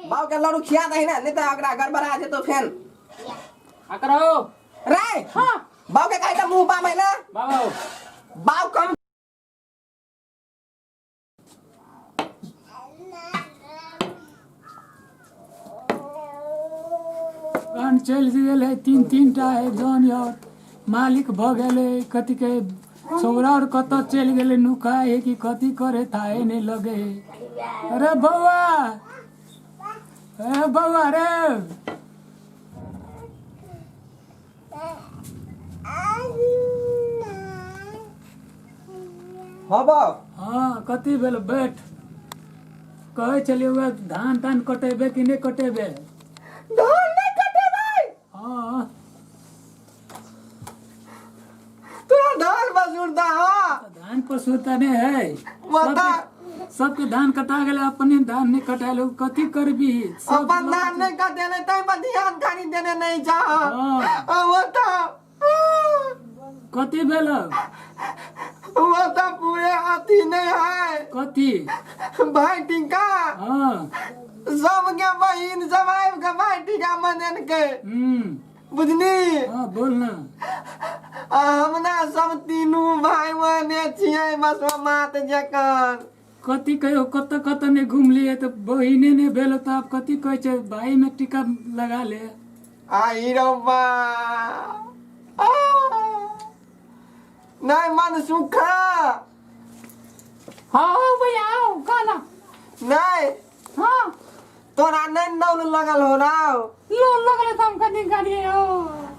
बाऊ के लड्डू खिया दही ना, नहीं तो ओकरा गड़बड़ा जेतो फेन। आ करो। रे हां, बाऊ के काहे मुंह बामै ना। बाबू बाऊ कम तहन चलि गेल है, तीन तीन टा है जन और मालिक भऽ गेलै। कथी के छौड़ा और कतऽ चलि गेलै, नुकाय है कि कथी करे, थाहे नहि लगे है। अरे बौआ, ए बौआ रे। हाँ बाप। हाँ, कथी भेल? बैठ। कहै छलियै उएह धान तान कटेबे कि नहि कटेबे? धान नहीं कटेबै। हाँ। तोरा धान बसुरता? हाँ। धान पर सुरता नहि है। बता। सबके धान कटा गेलै, अपने धान नहि कटायल। कथी करबी सब? अपन धान नहीं कटेले तै पर ध्यान खाली देने नहीं जा। हाँ। वो तो कथी भेल? वो तो पूरे अथी नहीं है। कथी? भाई टीका। हाँ। सबके बहिन सब आबि के भाई टीका मनेन के। बुझली? हाँ, बोल ना। आ हमरा सब तीनू भाई बहने छियै बस मात जकाँ। कथी कहियो, कतऽ कतऽ नहि घुमलियै तऽ बहिने नहि भेल तऽ आब कथी कहै छै, भाई में टीका लगा ले। आई रब्बा, आ, नहीं मन सुखा। हाँ भैया, आओ गाना। नहीं। हाँ। तोरा नहीं नौल लगल हो राव? लोन लगले तऽ हम कथी करिए हो?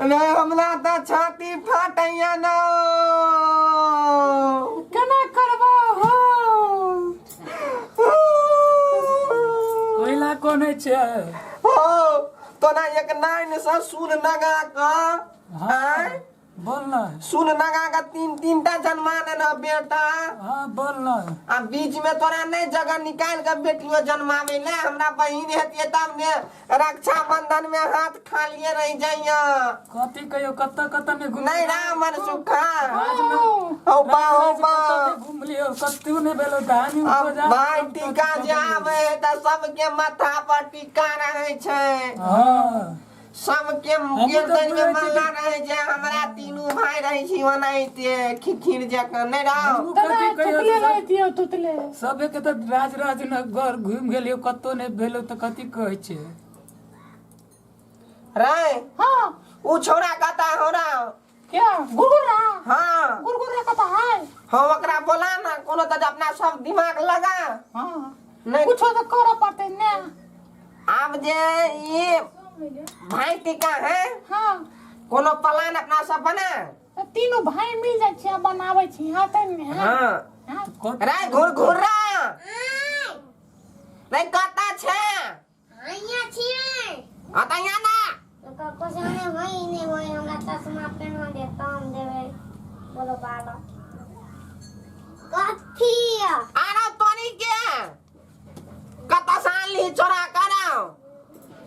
नहीं, हमरा तऽ छाती फाटैया न। केना करबो हो? कोयला कोन छै? हो, तोरा एक नाइन से सुन लगा कऽ। हाँ। आँय? बोल ना। सुन लगा कऽ तीन तीन टा जन्मा देना बेटा। हाँ, बोल ना। आ बीच में तोरा नहीं जगह निकाल के बेटियो जन्मावे ले। हमरा बहिन हेतिए तब ने रक्षा बंधन में हाथ खालिए रह जाइया। कथी कहियो, कतऽ कतऽ नहि घुम नहीं राम मन सुखा। राजमे हो बा, हो बा। घुमलियो, कतौ नहि भेलो धान। अब उपजा। भाई टीका जे आवे है तऽ सबके माथा पर टीका रहे छै। हाँ। सबके हमहूँ तऽ गर्दन में बुझै छी। माला रहे छै। हमरा तीनू भाई रहे छी ओनाहिते खिखिर जकाँ नहि रहो। हमहूँ कथी कहियो। तुतले रहतियो तुतले। सबे के तऽ राज राज नगर घुमि गेलियो, कतौ नहि भेलो तऽ कथी कहै छै? रे। हाँ। उ छौड़ा कता हो रहा? क्या गुरगुरा? हाँ। गुरगुरा कता है? हाँ, ओकरा बोला ना, कोनो तऽ अपना सब दिमाग लगा। हाँ। नहीं। कुछो तो करऽ पड़तै ने। आब जे ई भाई टीका है। हाँ। कोनो प्लान अपना सब बना। तऽ तीनू भाई मिल जाइ छी आ बनाबै छी, हाँ तऽ ने। हाँ। हाँ। रे घुर घुर्रा रे, कता छै? અહીંયા छियै। हाँ तऽ यहाँ ना। कको सामने होई नहीं होई, हमरा चश्मा पहना दे तम देबै। बोलो बालो कथी? आरो तोरी के कता साल ली चोरा कराओ।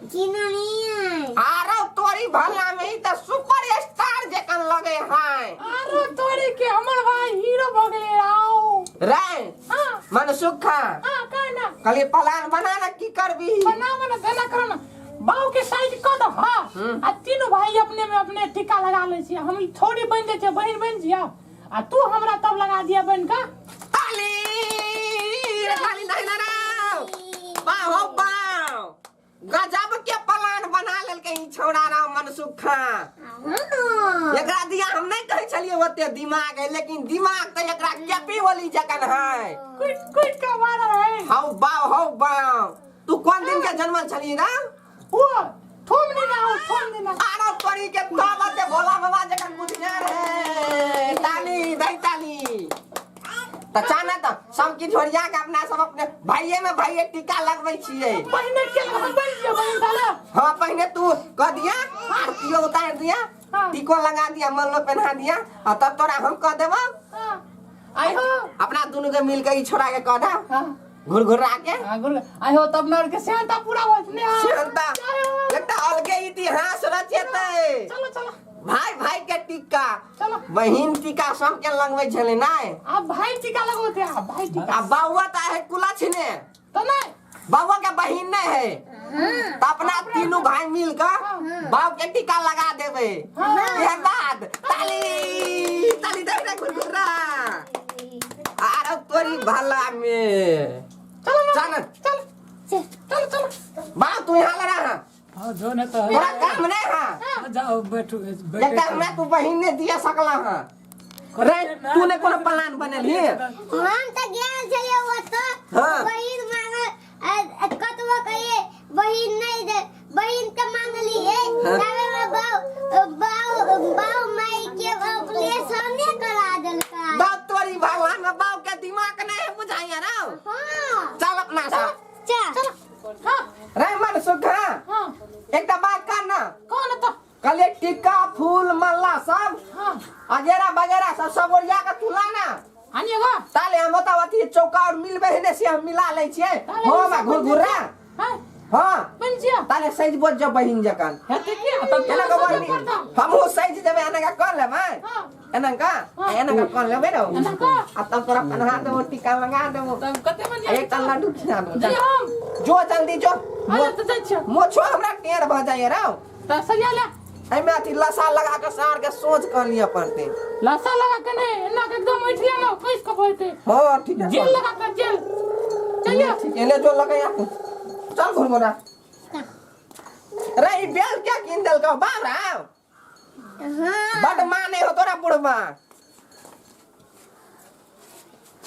चिन्हनी। आरो तोरी भला में ई तऽ सुपर स्टार जकाँ लगे है। आरो तोरी के हमर भाई हीरो भऽ गेलै, आओ। रे। हाँ। मन सुखा। हाँ, कहना। कहलिए प्लान बना ना, की करबी? बना बना देना, करो ना, बाऊ के साइड कऽ दो। हाँ। आ तीनू भाई अपने में अपने टीका लगा लै छियै। हम थोड़ी बनि जाइ छियै, बहिन बनि जिया आ तू हमरा तब लगा दिया बनि कऽ। ताली रे, ताली नहीं ना रे। बाह हो बाह, गजब के प्लान बना लेलकै ई छौड़ा राव मनसुखा। एकरा दिया हम नहीं कहै छलियै ओते दिमाग है, लेकिन दिमाग तऽ एकरा केपी वाली जकन है। कुट कुट के मारल है। हौ बाव, हौ बाव, तू कोन दिन के जन्मल छली रा? ओ थोम दिना हो, थोम दिना। आरो तोरी के तब ते भोला बाबा जकन बुझियार है। ताली दही ताली। तऽ चाह तऽ सब किछु ओरिया के अपना सब अपने भाइये में भाइये टीका लगबै छियै। पहिने के हम बनि जिया बहिन ताला। हाँ, पहिने तू कह दिया, आरतियो उतार दिया। हाँ। टीको लगा दिया, मल्लो पहना दिया आ तब तोरा हम कह देबो। हाँ, आई हो। अपना दुनू के मिल के ई छोड़ा के कह दे। हाँ। घुर घुरा के। हाँ, गुर आई हो, तब नर के सेहनता पूरा होत ने। हाँ। सेहनता। जय हो। एकटा अलगे इतिहास रचेतै। चलो चलो। भाई भाई के टीका। चलो। बहिन टीका सबके लगबै छलै नै? अब भाई टीका लगौते, अब भाई टीका। आ बउआ तऽ है कुला छिने। तो नहीं। बउआ के बहिन नहीं है। तऽ अपना तीनू भाई मिल कऽ बाप के टीका लगा देबै। ये बात ताली ताली दे रे घुरघुरा। आरो तोरी भला में चल चल चल चल। बाप तू यहाँ लड़ा हाँ। हाँ जो ने तो तोरा काम नहीं हाँ। हाँ, जाओ बैठू बैठे। एकटा हमरा तू बहिन ने दिया सकला हाँ। रे तू ने कोनो प्लान बनेलही? हम तऽ गेल छलियै ओतऽ। हाँ। बहिन मांगल कतबो कहिए बहिन नहीं दे, बहिन के मांगलिए। हाँ। तबे में बाऊ बाऊ बाऊ माई के ऑपरेशने करा देलकै। बाप तोरी भगवान में बाप के दिमाग नहीं है बुझाइया ना। हाँ। चल अपना सब। चल। हाँ। रे मन सुखा। हाँ। एकटा बात कर ना। कौन तो? कल टिक्का फूल मल्ला सब हाँ। अगेरा वगैरह सब सब ओरिया के तू ला ना। आनिएगा। ताले हम ओतऽ अथी चौका और मिलबे हेने से हम मिला लै छियै। ताले हाँ ई बा सब घुरघुरा। हाँ। हाँ। बन जिया। ताले सज बोझ जो बहिन जकन। हेतै की? तब एना तोरा के सजे बहिन पड़तौ। हमहूँ सज देबै, एना के कर लेबै। हाँ। एना के? हाँ। एना के कर लेबै रौ। एना के? आ तब तोरा पन्हा देबो, टीका लगा देबो। तब कते बन आ एकटा लड्डू खिला देबो। जी हम। जो जल्दी जो। अरे तऽ जाइ छियौ। मोछो हमरा टेढ़ भऽ जाइए रौ। तऽ सरिया ले। एहिमे अथी लसा लगा के सार के सोच कर लिअ पड़तै। लसा लगा के नहीं, एना के एकदम उठि लेलौ, कसि के भरतै। हाँ ठीक है। जेल लगा के जेल। चलिए। ठीक है, ले जो लगैया तू। चल घुरघुरा। रे ई बेल क्या कीन देलकौ बाप राव? हाँ। बड माने हो तोरा बुढ़बा।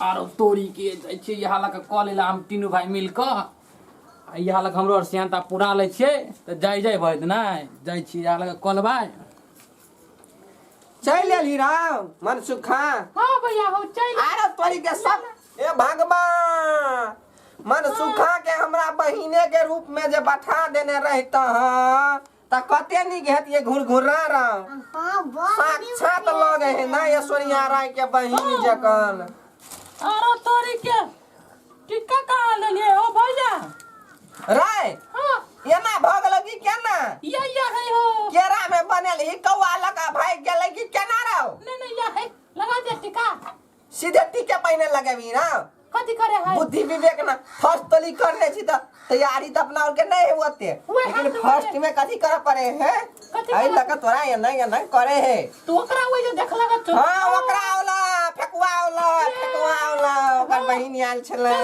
आरो तोरी के जाइ छियै यहाँ लग कऽ लै हम तीनू भाई मिल कऽ आ यहाँ लग हमरो आर सियानता पूरा लै छियै तऽ जाइ जाइ भऽ जेतै नहि जाइ छियै यहाँ लग कऽ लेबै। चलि एलही राव मनसुखा? हाँ भैया हो चलि। आरो तोरी के सब ए भगवान मनसुखा के हमरा बहिने के रूप में जे बैठा देने रहता हँ त कते नीक हेतियै घुरघुरा राव। हाँ, बहुत साक्षात लगे है ना ऐश्वर्या राय के बहिन जकन। आरो तोरी के टिक्का कहाँ लेलियै हो भैया? राय हाँ। एना भऽ गेलौ कि केना? या या है हो। केरा में बनल ही कौआ लगा भागि गेलै कि केना रौ? नहीं नहीं या है लगा दे टिक्का। सीधे टीके पहिने लगेबी ना। कथी करे है? बुद्धि विवेक ना फर्स्ट तोली करने छी त तैयारी त अपना और के नहीं होते। उहे लेकिन हाथ फर्स्ट में में कथी करे पड़े है? कथी एहि करे? लऽ कऽ तोरा एना एना करे है। तू ओकरा ओइ जे देखलक तो। हाँ ओकरा औला फेकुआ औला फेकुआ औला ओकर बहिन आयल छलै।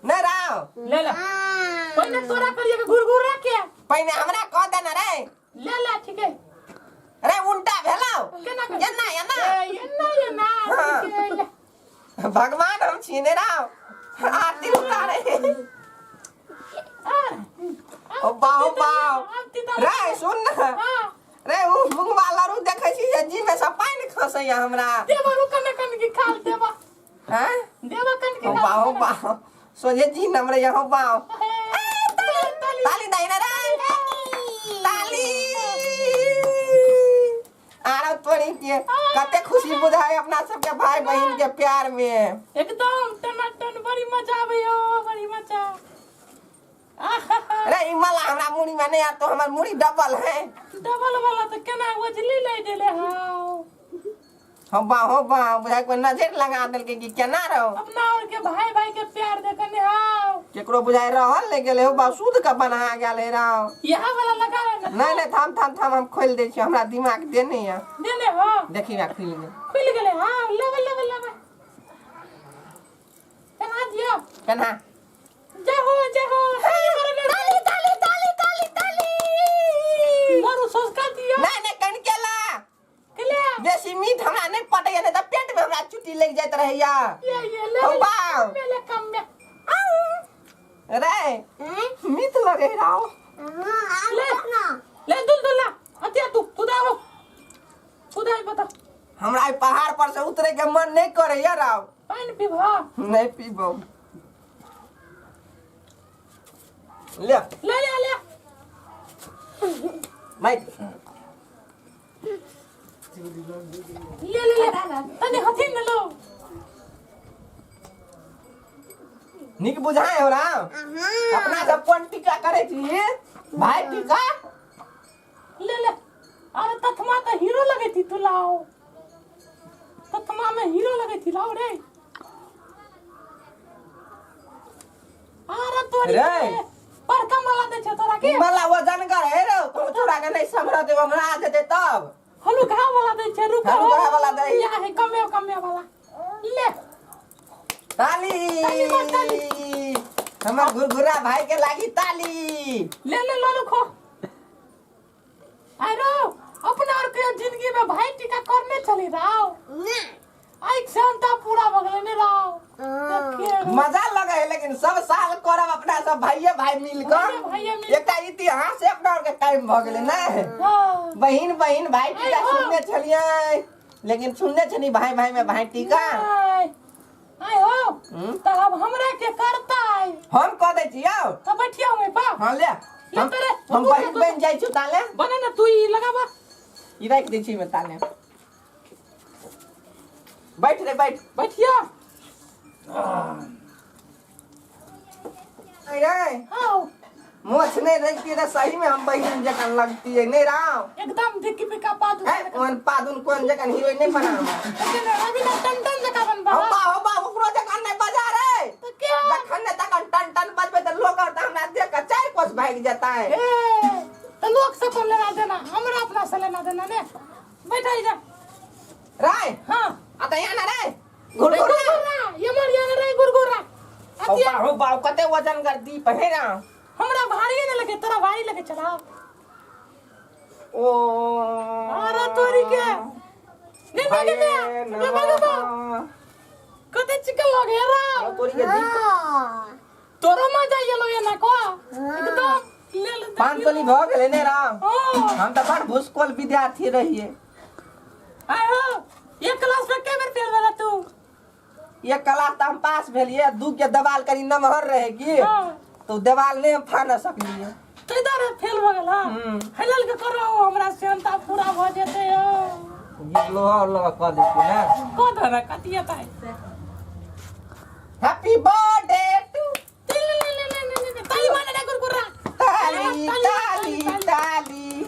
नहीं राव। ले ले। हाँ। पहिने तोरा करिए के घुरघुरा के। पहिने हमरा कह देना रे। ले ले ठीक है। रे उल्टा भेलौ। केना कर? एना एना। ए, एना एना हाँ। ठीक है, ले। भगवान हम छीने राव आरती उतारे। ओ बाओ बाओ। रे सुन ना। हाँ। रे उ मुंगवा लारू देखै छी जे जी में से पानि खसैया हमरा। देबा रुक ने कन की खाल देबा। हैं? देबा कन की ओ बाओ बाओ सोझे जी नमरे यहाँ बाओ। ताली ताली ताली दाइना रे ताली। आरो तोरी के कते खुशी बुझाय अपना सबके भाई बहिन के प्यार में। एकदम टनाटन बड़ी मजा आबै हो, बड़ी मजा। आहा। रे ई मला हमरा मुड़ी में नहीं तो हमर मुड़ी डबल है। डबल वाला तो केना ओझली ले देले हाउ। हो बा हो बा बुझाय कोई नजर लगा देलकै कि केना रहो। अपना और के भाई भाई के प्यार देखने हाउ। केकरो बुझाय रहल नहीं गेले हो बा सूद के बना गेले रहो। यहाँ वाला लगा रहे ना। नहीं नहीं थाम थाम थाम हम खोल दे छी हमरा दिमाग दे नहीं है। देने हो। देखी बा खुल गेल। खुल गेले हां लेबे लेबे लेबे। पहना दियो। पहना। जय हो जय हो। ताली ताली ताली ताली ताली। मारू संस्कार दियो। नहीं नहीं कन केला। केला। बेसी मीठ हमरा नहीं पटैया नहीं त पेट में हमरा चुटी लग जाइत रहैया। ये ले। हो बाव। मेले कम में। रे मीठ लगे राव। हाँ, आब ले। ना। ले दुल दुला अतिया तू कुदाओ कुदाई बता। हमरा ई पहाड़ पर से उतरे के मन नहीं करैया राव। पानी पीबो? नहीं पीबो। ले ले ले ले। माइक ले ले ले तने हथी न लो। निक बुझाए हो राव। हाँ। अपना सब कोन टीका करे छी भाई टीका। ले ले। अरे तथमा तो हीरो लगे थी तू लाओ। तथमा में हीरो लगे थी लाओ रे। अरे तोरी रे। बड़का माला दे छे तोरा के। के मला वजन कर है रे तो छोड़ा के नहीं समरा देब हमरा आ जेते तब हलुका वाला दै छै रुको हलुका वाला दै। या है कमे कमे वाला ले ताली ताली मार, ताली। हमर घुरघुरा भाई के लागी ताली ले ले लो खो अरे अपना और के जिंदगी में भाई टीका करने चली राव ना आई क्षमता पूरा भगले ने राव देखिए रो। मजा लगे है लेकिन सब साल करब अपना सब भाइये भाई मिल कर भाइये भाइये मिल- एकटा इतिहास अपना और के टाइम भ गेलै ने हाँ। बहिन बहिन भाई टीका आइ हो। सुनने छलियै लेकिन सुनने छली भाई भाई में भाई टीका आय आय हो हम्म? तऽ अब हमरा के करतै हम कह दै छियौ तऽ बैठिया हमें पा हाँ ले ले हम तोरे, हम तू- बहिन तू- बन जाइ छु ताले बने ना तू ई लगाबा ई राखि दै छी में ताले बैठ रे बैठ बैठिया रे हाँ मोछ नहीं रखती रे सही में हम बहिन जकाँ लगती है नहीं राव एकदम दिक्की पिका पादू ए कोन पादुन कोन जकाँ हीरोइन नहीं बनाव रवि ना टन टन जकाँ बनबा हो बा हो बा ओकरो जकाँ नहीं बजा रे तऽ के जखन ने तखन टन टन बजबै तऽ लोग और तऽ हमरा देख के चारि कोस भागि जेतै ए तऽ लोक से पर लेना देना हमरा अपना से लेना देना ने बैठा जा राय हाँ आ तऽ यहाँ ना रे घुर घुर गुरगुरा ये मर या रे गुरगुरा हो अतिया बा हो बा कते वजन कर दी पहे ना हमरा भारी ने लगे तोरा भारी लगे चला ओ अरे तोरी के ने ने ने ने भागे बा कते चिकन लगे रा तोरी के दीप हाँ तोरो मजा आइलो ये ना को एकदम ले ले पान तोली भऽ गेलै ने राम ओ हम तऽ बड़ भुसकोल विद्यार्थी रहियै आय हो एक क्लास में के बेर फेल भेला तू एक क्लास तऽ हम पास भेलियै दू के देवाल कनि नमहर रहे की हाँ तो देवाल नहि हम फाड़ सकलियै तो इधर फेल भ गेला हम्म। हेलल के करो हमरा सेहनता पूरा भ जेते हो गिरलो और लगा कऽ दै ने को धरा कथी हेतै हैप्पी बर्थडे टू ले ले ले ले ले ले ताली मारने रे गुरगुरा ताली ताली ताली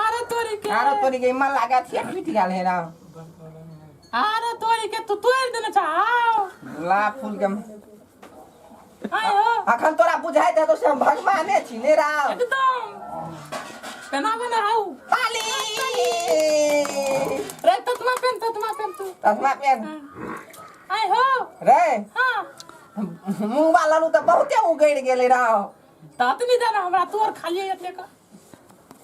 अरे तोरी के आरो तोरी के मन लागत है टूट गेल है राम अरे तोरी के तू तोड़ देने छा गुलाब फूल के आय हो अखन तोरा बुझाइत हेतौ से हम भगवाने छी ने राम एकदम पेनाबे ना हाउ ताली रे ततमा पेन ततमा पेन तू तस्मा पेन आय हो रे हाँ मुंगबा ललू तऽ बहुते उगड़ि गेलै राम त अतनी दाना हमरा तू और खाली एतने का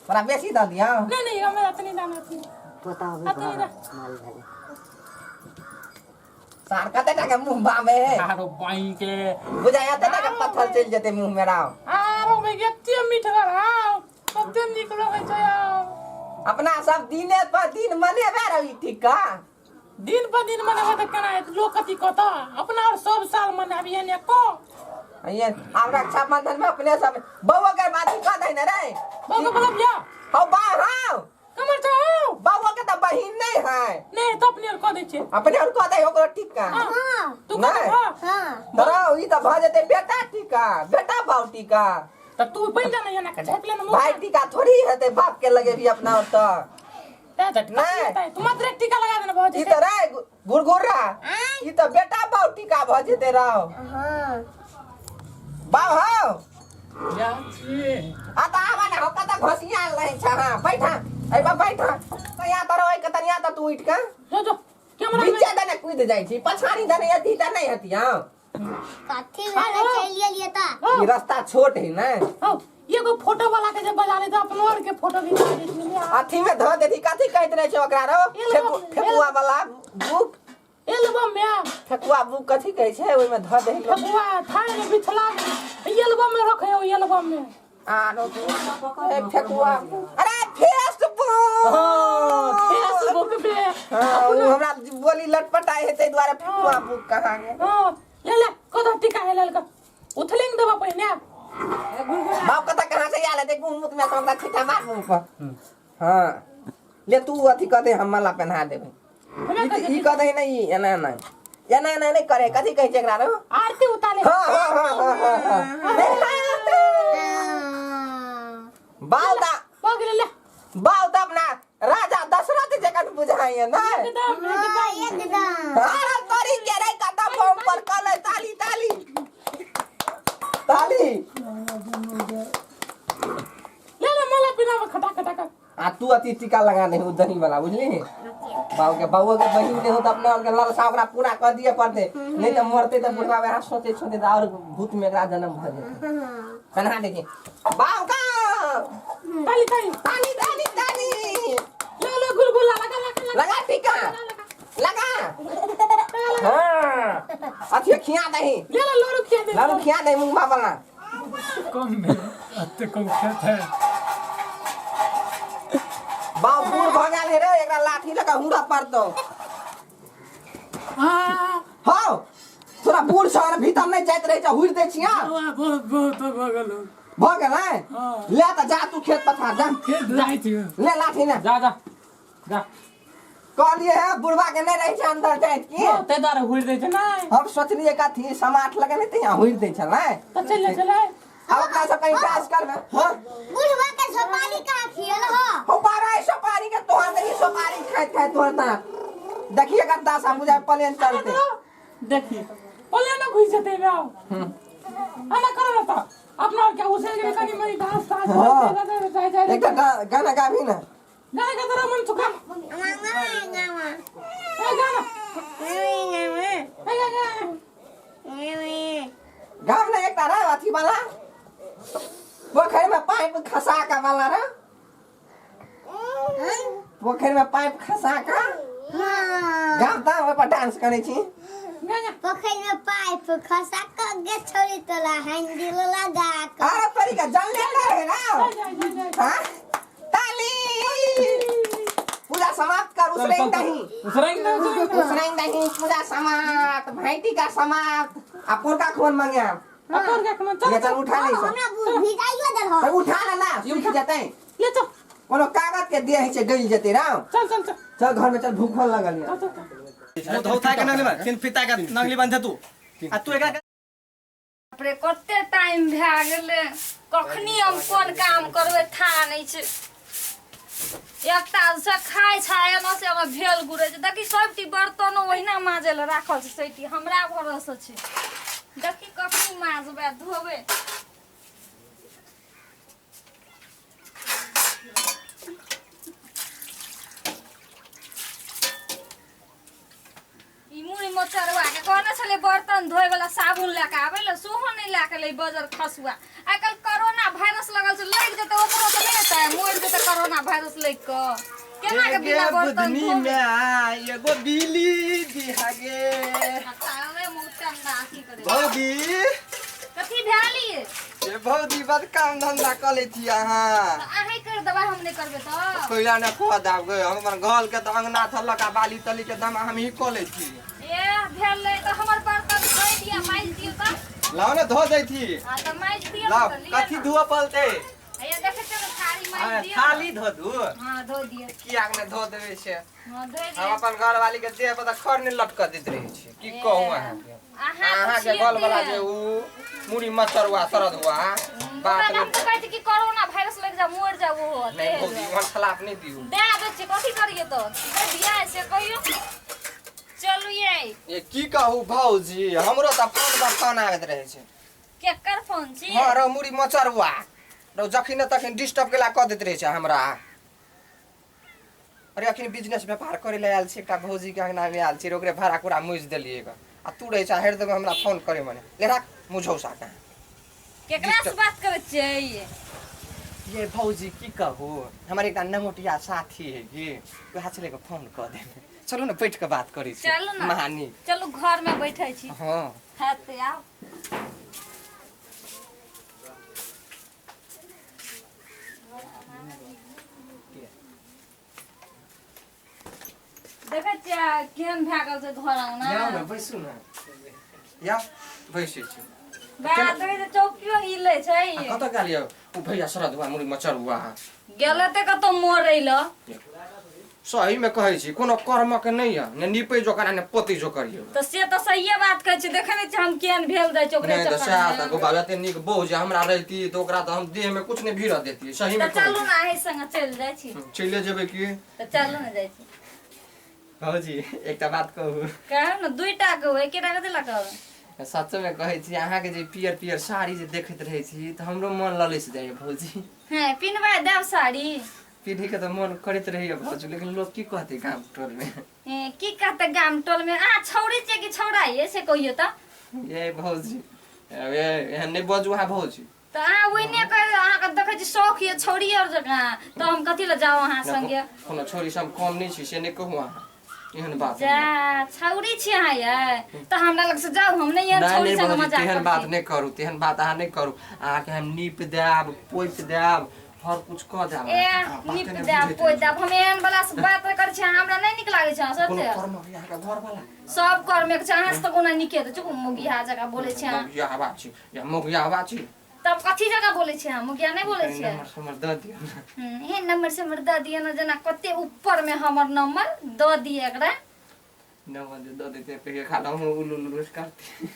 तोरा बेसी दऽ दियौ नहीं नहीं हमरा अतनी दाना अतनी पोता होबे अतनी घर दा माल भेलै सार कते टा के मुंह बामे है आरो बाई के बुझाइ एते टा के पत्थर चलि जेतै मुंह में राम आरो भाई एते मीठगर आउ कते नीक लगै छै आउ अपना सब दिने पर दिन मनेबे रही ठीक का दिन पर दिन मनेबै तऽ केना हेतै लोक कथी कहता अपना और सब साल मनाबियै ने को ये आब रक्षाबंधन में अपने सब बउआ के बात कह दे ने रे बउआ के बोलब या हौ बा हौ कमर छौ बउआ के तऽ बहिन नहीं है नहीं तो अपने और कह दै छियै अपने और कह दे ओकरो टिक्का हाँ तू कह नहीं। दे हाँ हाँ तोरा ई तऽ भऽ जेतै बेटा टिक्का बेटा बाउ टिक्का तऽ तू बनि जा ने एना के झापि ले ने मुँह भाई टिक्का थोड़ी हेतै बाप के लगेबी अपना और तऽ ए, तऽ नहीं। हेतै? तू मात्र एक टीका लगा देने भऽ ई जेतै तऽ रे गुरगुर्रा ई तऽ बेटा बाउ टिक्का भऽ जेतै रौ हाँ बाउ हौ जा छियै आ तऽ आबऽ ने हौ कतऽ घोसियाल रहै छ हाँ बैठा एहि पर बैठा तऽ यहाँ तर ओहि के तनिया तऽ तू उठि कऽ जो जो कैमरा में बीचे दने कूद जाइ छी पछाड़ी दने अथी तऽ नहि हती हँ कथी भेलै चलि गेलियै तऽ ई रास्ता छोट है ने हौ एगो फोटो वाला के जे बजा ले तऽ अपनो आर के फोटो घिचा देथिन अथी में धऽ देती कथी कहैत रहै छै ओकरा रौ ठेकुआ वाला बुक एल्बम में ठेकुआ बुक कथी कहै छै ओहिमे धऽ दही लोक। ठेकुआ थाय ने मिथिला में एल्बम में रखे हो एल्बम में आरो ए, ठेकुआ अरे फेसबुक फेसबुक पे हाँ, उ हमरा बोली लटपटाइ है ताहि दुआरे ठेकुआ बुक कहाँ गेल हाँ ले ले कदो टीका हे लेल उथलिंग देबा पहिने बाप कतऽ कहाँ से आयल हेतै मुँह मुँह में हमरा छिट्टा मार मुँह पर हाँ ले तू अथी कह दे हम माला पहना देबै हमे ई कहै ई कह दे नहीं एना एना एना एना नहीं करे कथी कहै छै एकरा रो आरती उतारे हाँ हाँ हाँ हाँ हाँ हाँ बाल दा भऽ गेलै ले बाल तऽ अपना राजा दशरथ जखन बुझाइए ने एकदम एकदम एकदम अरे तोरी के रे कतऽ बम पर कले ताली ताली ताली खटा खटा कर आ तू अथी टीका लगा दे उ दही वाला बुझली बाबू के बाबू के बहिन दे हो त अपना और के लालसा ओकरा पूरा कर दिए पड़ते नहीं त मरते त बुढ़वा वएह सोचे सोचे त और भूत में एकरा जन्म भ जेतै कन्हा देखी बाबू का ताली ताली ताली ताली ताली ले ले गुलगुला लगा लगा लगा लगा टीका लगा हाँ अथी खिया दही ले ले लोरू खिया दे लाडू खिया दही मुंगबा वाला कम में अते कम खेत है बाबू बूढ़ भ गेल हे रे एकरा लाठी लगा हुड़ा पड़तो आ हौ थोड़ा बूढ़ छ और भीतर नहीं जाइत रहे छ हुड़ दै छिया बहुत बहुत भऽ गेल भ गेलै हाँ। ले त जा तू खेत पथार जा खेत जाइ छी ले लाठी ने जा जा जा कहलिए है बुढ़वा के नहीं रहे छै अंदर जाइत की हँ, ताहि दुआरे हुरि दै छै नहि हम सोचलिए कथी समाठ लगे नहीं त यहाँ हुड़ दै छलै तऽ चलि जा चलै अब अपना सब कहीं काज करबे हाँ बुढ़वा के सुपारी कहाँ खियल हो हो बारा सुपारी के तोहर देखी सुपारी खाइत खाइत तोहर ता देखिए गद्दा सा बुझाय प्लेन चलते देखी पले न घुसि जेतै बे आउ एना करो ने तऽ अपना आर के उसे के कनी मनी घास तास हाँ। जाय जाय एक गाना गाबी ना गाना गाता रहो मन सुखा गामा ए गाना ए गाना गाम ना एकटा रे अथी वाला पोखरि में पाइप खसा के वाला रे पोखरि में पाइप खसा के गाम ता ओहि पर डांस करै छी गाना पोखरि में पाइप खसा क गे छोड़ी तोला हैंडल लगा क अरे परी का जल ले रहे ना जाय जाय जाय जाय हाँ? ताली पूजा समाप्त कर उसरेंग दही उसरेंग दे उसरेंग दे उसरेंग दही पूजा समाप्त भैंटी का समाप्त आ पोरका खोन मंगाम अकर के मन ले चल चल उठा ले सब हमरा भिजाइयो देल हो तो उठा ले ना सूख जतै ले चल कोनो कागज के दिए है छै गइल जतै राम चल चल चल चल घर में चल भूखल लगल या चल चल मुँह धोता के नंगली बांध तीन फीता के नंगली बांधे तू आ तू एकरा बाप रे कते टाइम भए गेलै कखनी हम कोन काम करबै था नहि छै एकटा से खाइ छै एना से एना भेल घुरै छै देखी सबटी बर्तनो ओहिना माजै लए राखल छै सैटी हमरा भरोसे छै देखी कखनी माजबै आ धोबै ई मुड़ी मोचरवा के कहने छलै बर्तन धोए वाला साबुन लए के आबै लए सेहो नहि लए के एलै बजर खसुआ आइ काल्हि कोरोना वायरस लगल छै लागि जेतै ओकरो तऽ नहि हेतै मरि जेतै कोरोना वायरस लागि कऽ केना के बिना बर्तन बुधनी धोबै में एगो बिली दिहागे तारे मुँह चंदा अथी करै भौजी कथी भेलियै ए भौजी बड़ काम धंधा कऽ लै छी अहाँ तऽ अहीं करि देबै हम नहि करबै तऽ कोइला ने कऽ देब गे हम अपन घर के तऽ अंगना थलक आ बाली तली के दम हमही कऽ लै छी ए भेलै तऽ हमर बर्तन धोइ दिअ माजि दियौ तऽ लाओ ने धो दै छी हँ तऽ माजि दियौ लाओ तऽ लिअ कथी ने। धोअ पड़तै हैया देखै छियै ने थारी माजि दियौ थाली धो दू हँ धो दियौ किया ने धो देबै छै हँ धो हम दियौ अपन घरवाली के देह पर तऽ खर ने लटकऽ दैत रहै छी की कहू अहाँके अहाँ अहाँके गल वाला जे उ मुड़ी मचरुआ सरदुआ बाप ओकरा रे हम तऽ कहै छी कि कोरोना वायरस लागि जा मरि जा ओहो नहीं भौजी ओहन खिलाफ नहीं दियौ दए दै छियै कथी करियै तऽ दे दियै से कहियौ चलू ये ये की कहू भौजी हमरो तऽ फोन पर फोन आबैत रहै छै केकर फोन छी हँ रौ मुड़ी मचरुआ रौ जखन ने तखन डिस्टर्ब केला कऽ दैत रहै छै हमरा अरे अखन बिजनेस व्यापार करे लए आयल छी एकटा भौजीके अंगनामे आयल छी ओकरे भाड़ा कुरा मुजि देलियै ग आ तू रहै छै हरदम हमरा फोन करे मने ले राख मुझौसा कहाँ केकरा से बात करै छियै ये ये भौजी की कहू हमर एकटा नमोटिया साथी है की वएह छलै के फोन कऽ देने चलू ने बैठ कऽ बात करै छी चलू ने। महानी चलू घर में बैठे छी हँ हेतै आब देखै छियै केहन भए गेल छै घर अंगना जाउ ने बैसू ने या बैसै छी बा देखै छियै चौकियो हिलै छै आ कतऽ गेल यौ ओ भैया शरद हुआ मुड़ी मचर हुआ गेलै तऽ कतौ मरै लए सही में कहै छी कोनो कर्मक नहि यऽ ने नीपै जोकर आ ने पोतै जोकर यौ तऽ से तऽ सहिए बात कहै छी देखै नहि छियै हम केहन भेल जाइ छै ओकरे नहि तऽ सएह तऽ चक्करमे गोपाल एते नीक बहु जे हमरा रहिती तऽ ओकरा तऽ हम देह में कुछ नहि भीड़ देती सही में तऽ कहै चलू छी ने अहीं संगे चलि जाइ छी चलिए जेबै की तऽ चलू ने जाइ छी भौजी एकटा बात कहू कहू ने दुइटा कहू एकेटा कथी लए कहबै सचमे कहै छी अहाँके जे पियर पियर साड़ी जे देखैत रहै छी तऽ हमरो मन ललसि जाइए भौजी हैं पिनवा देब साड़ी। पीढ़ी के तऽ मन करैत रहैया भौजी, लेकिन लोग की कहतै गाम टोल में? हैं, की कहते गाम टोल में? अहाँ छौड़ी छियै कि छौड़ा ये से कहियो तऽ। ये भौजी, ए एहन नहि बजू अहाँ भौजी। तऽ अहाँ ओहिने कह, अहाँके देखै छी शौख ये छौड़ी और जकाँ, तऽ हम कथी लए जाउ अहाँ संगे? कोनो छौड़ी से हम कम नहि छी से नहि कहू अहाँ एहन बात। जा छौड़ी छी अहाँ ये तऽ हमरा लग से जाउ, हम नहि एहन नहि छौड़ी नहि संगे भौजी, मजाक तेहन करै बात छी। नहि करू, तेहन बात अहाँ नहि करू। अहाँके हम नीप देब, पोति देब, हर कुछ कऽ देब। ए अहाँ बाते नीप नहि देब बुझैत पोति रहै देब, हम एहन वाला से बात नहि करै छी, हमरा नहि नीक लागै छै अहाँ छी। कोनो सत्य कर्म अभी अहाँके घर वाला सब कर्मे के छै, अहाँ से तऽ कोनो नीके तऽ चुप मुगिया जकाँ बोलै छै अहाँ। मौगिया हवा छी या मौगिया हवा छी? तब कथी जकाँ बोलै छै अहाँ? मुगिया नहि बोलै कनि छै? नम्बर समर दऽ दिअ ने। हे नम्बर समर दऽ दिअ ने, जेना कते ऊपर में हमर नम्बर दऽ दिअ एकरा। नम्बर जे दऽ देते कहियो खाला हम उलू उलू करती।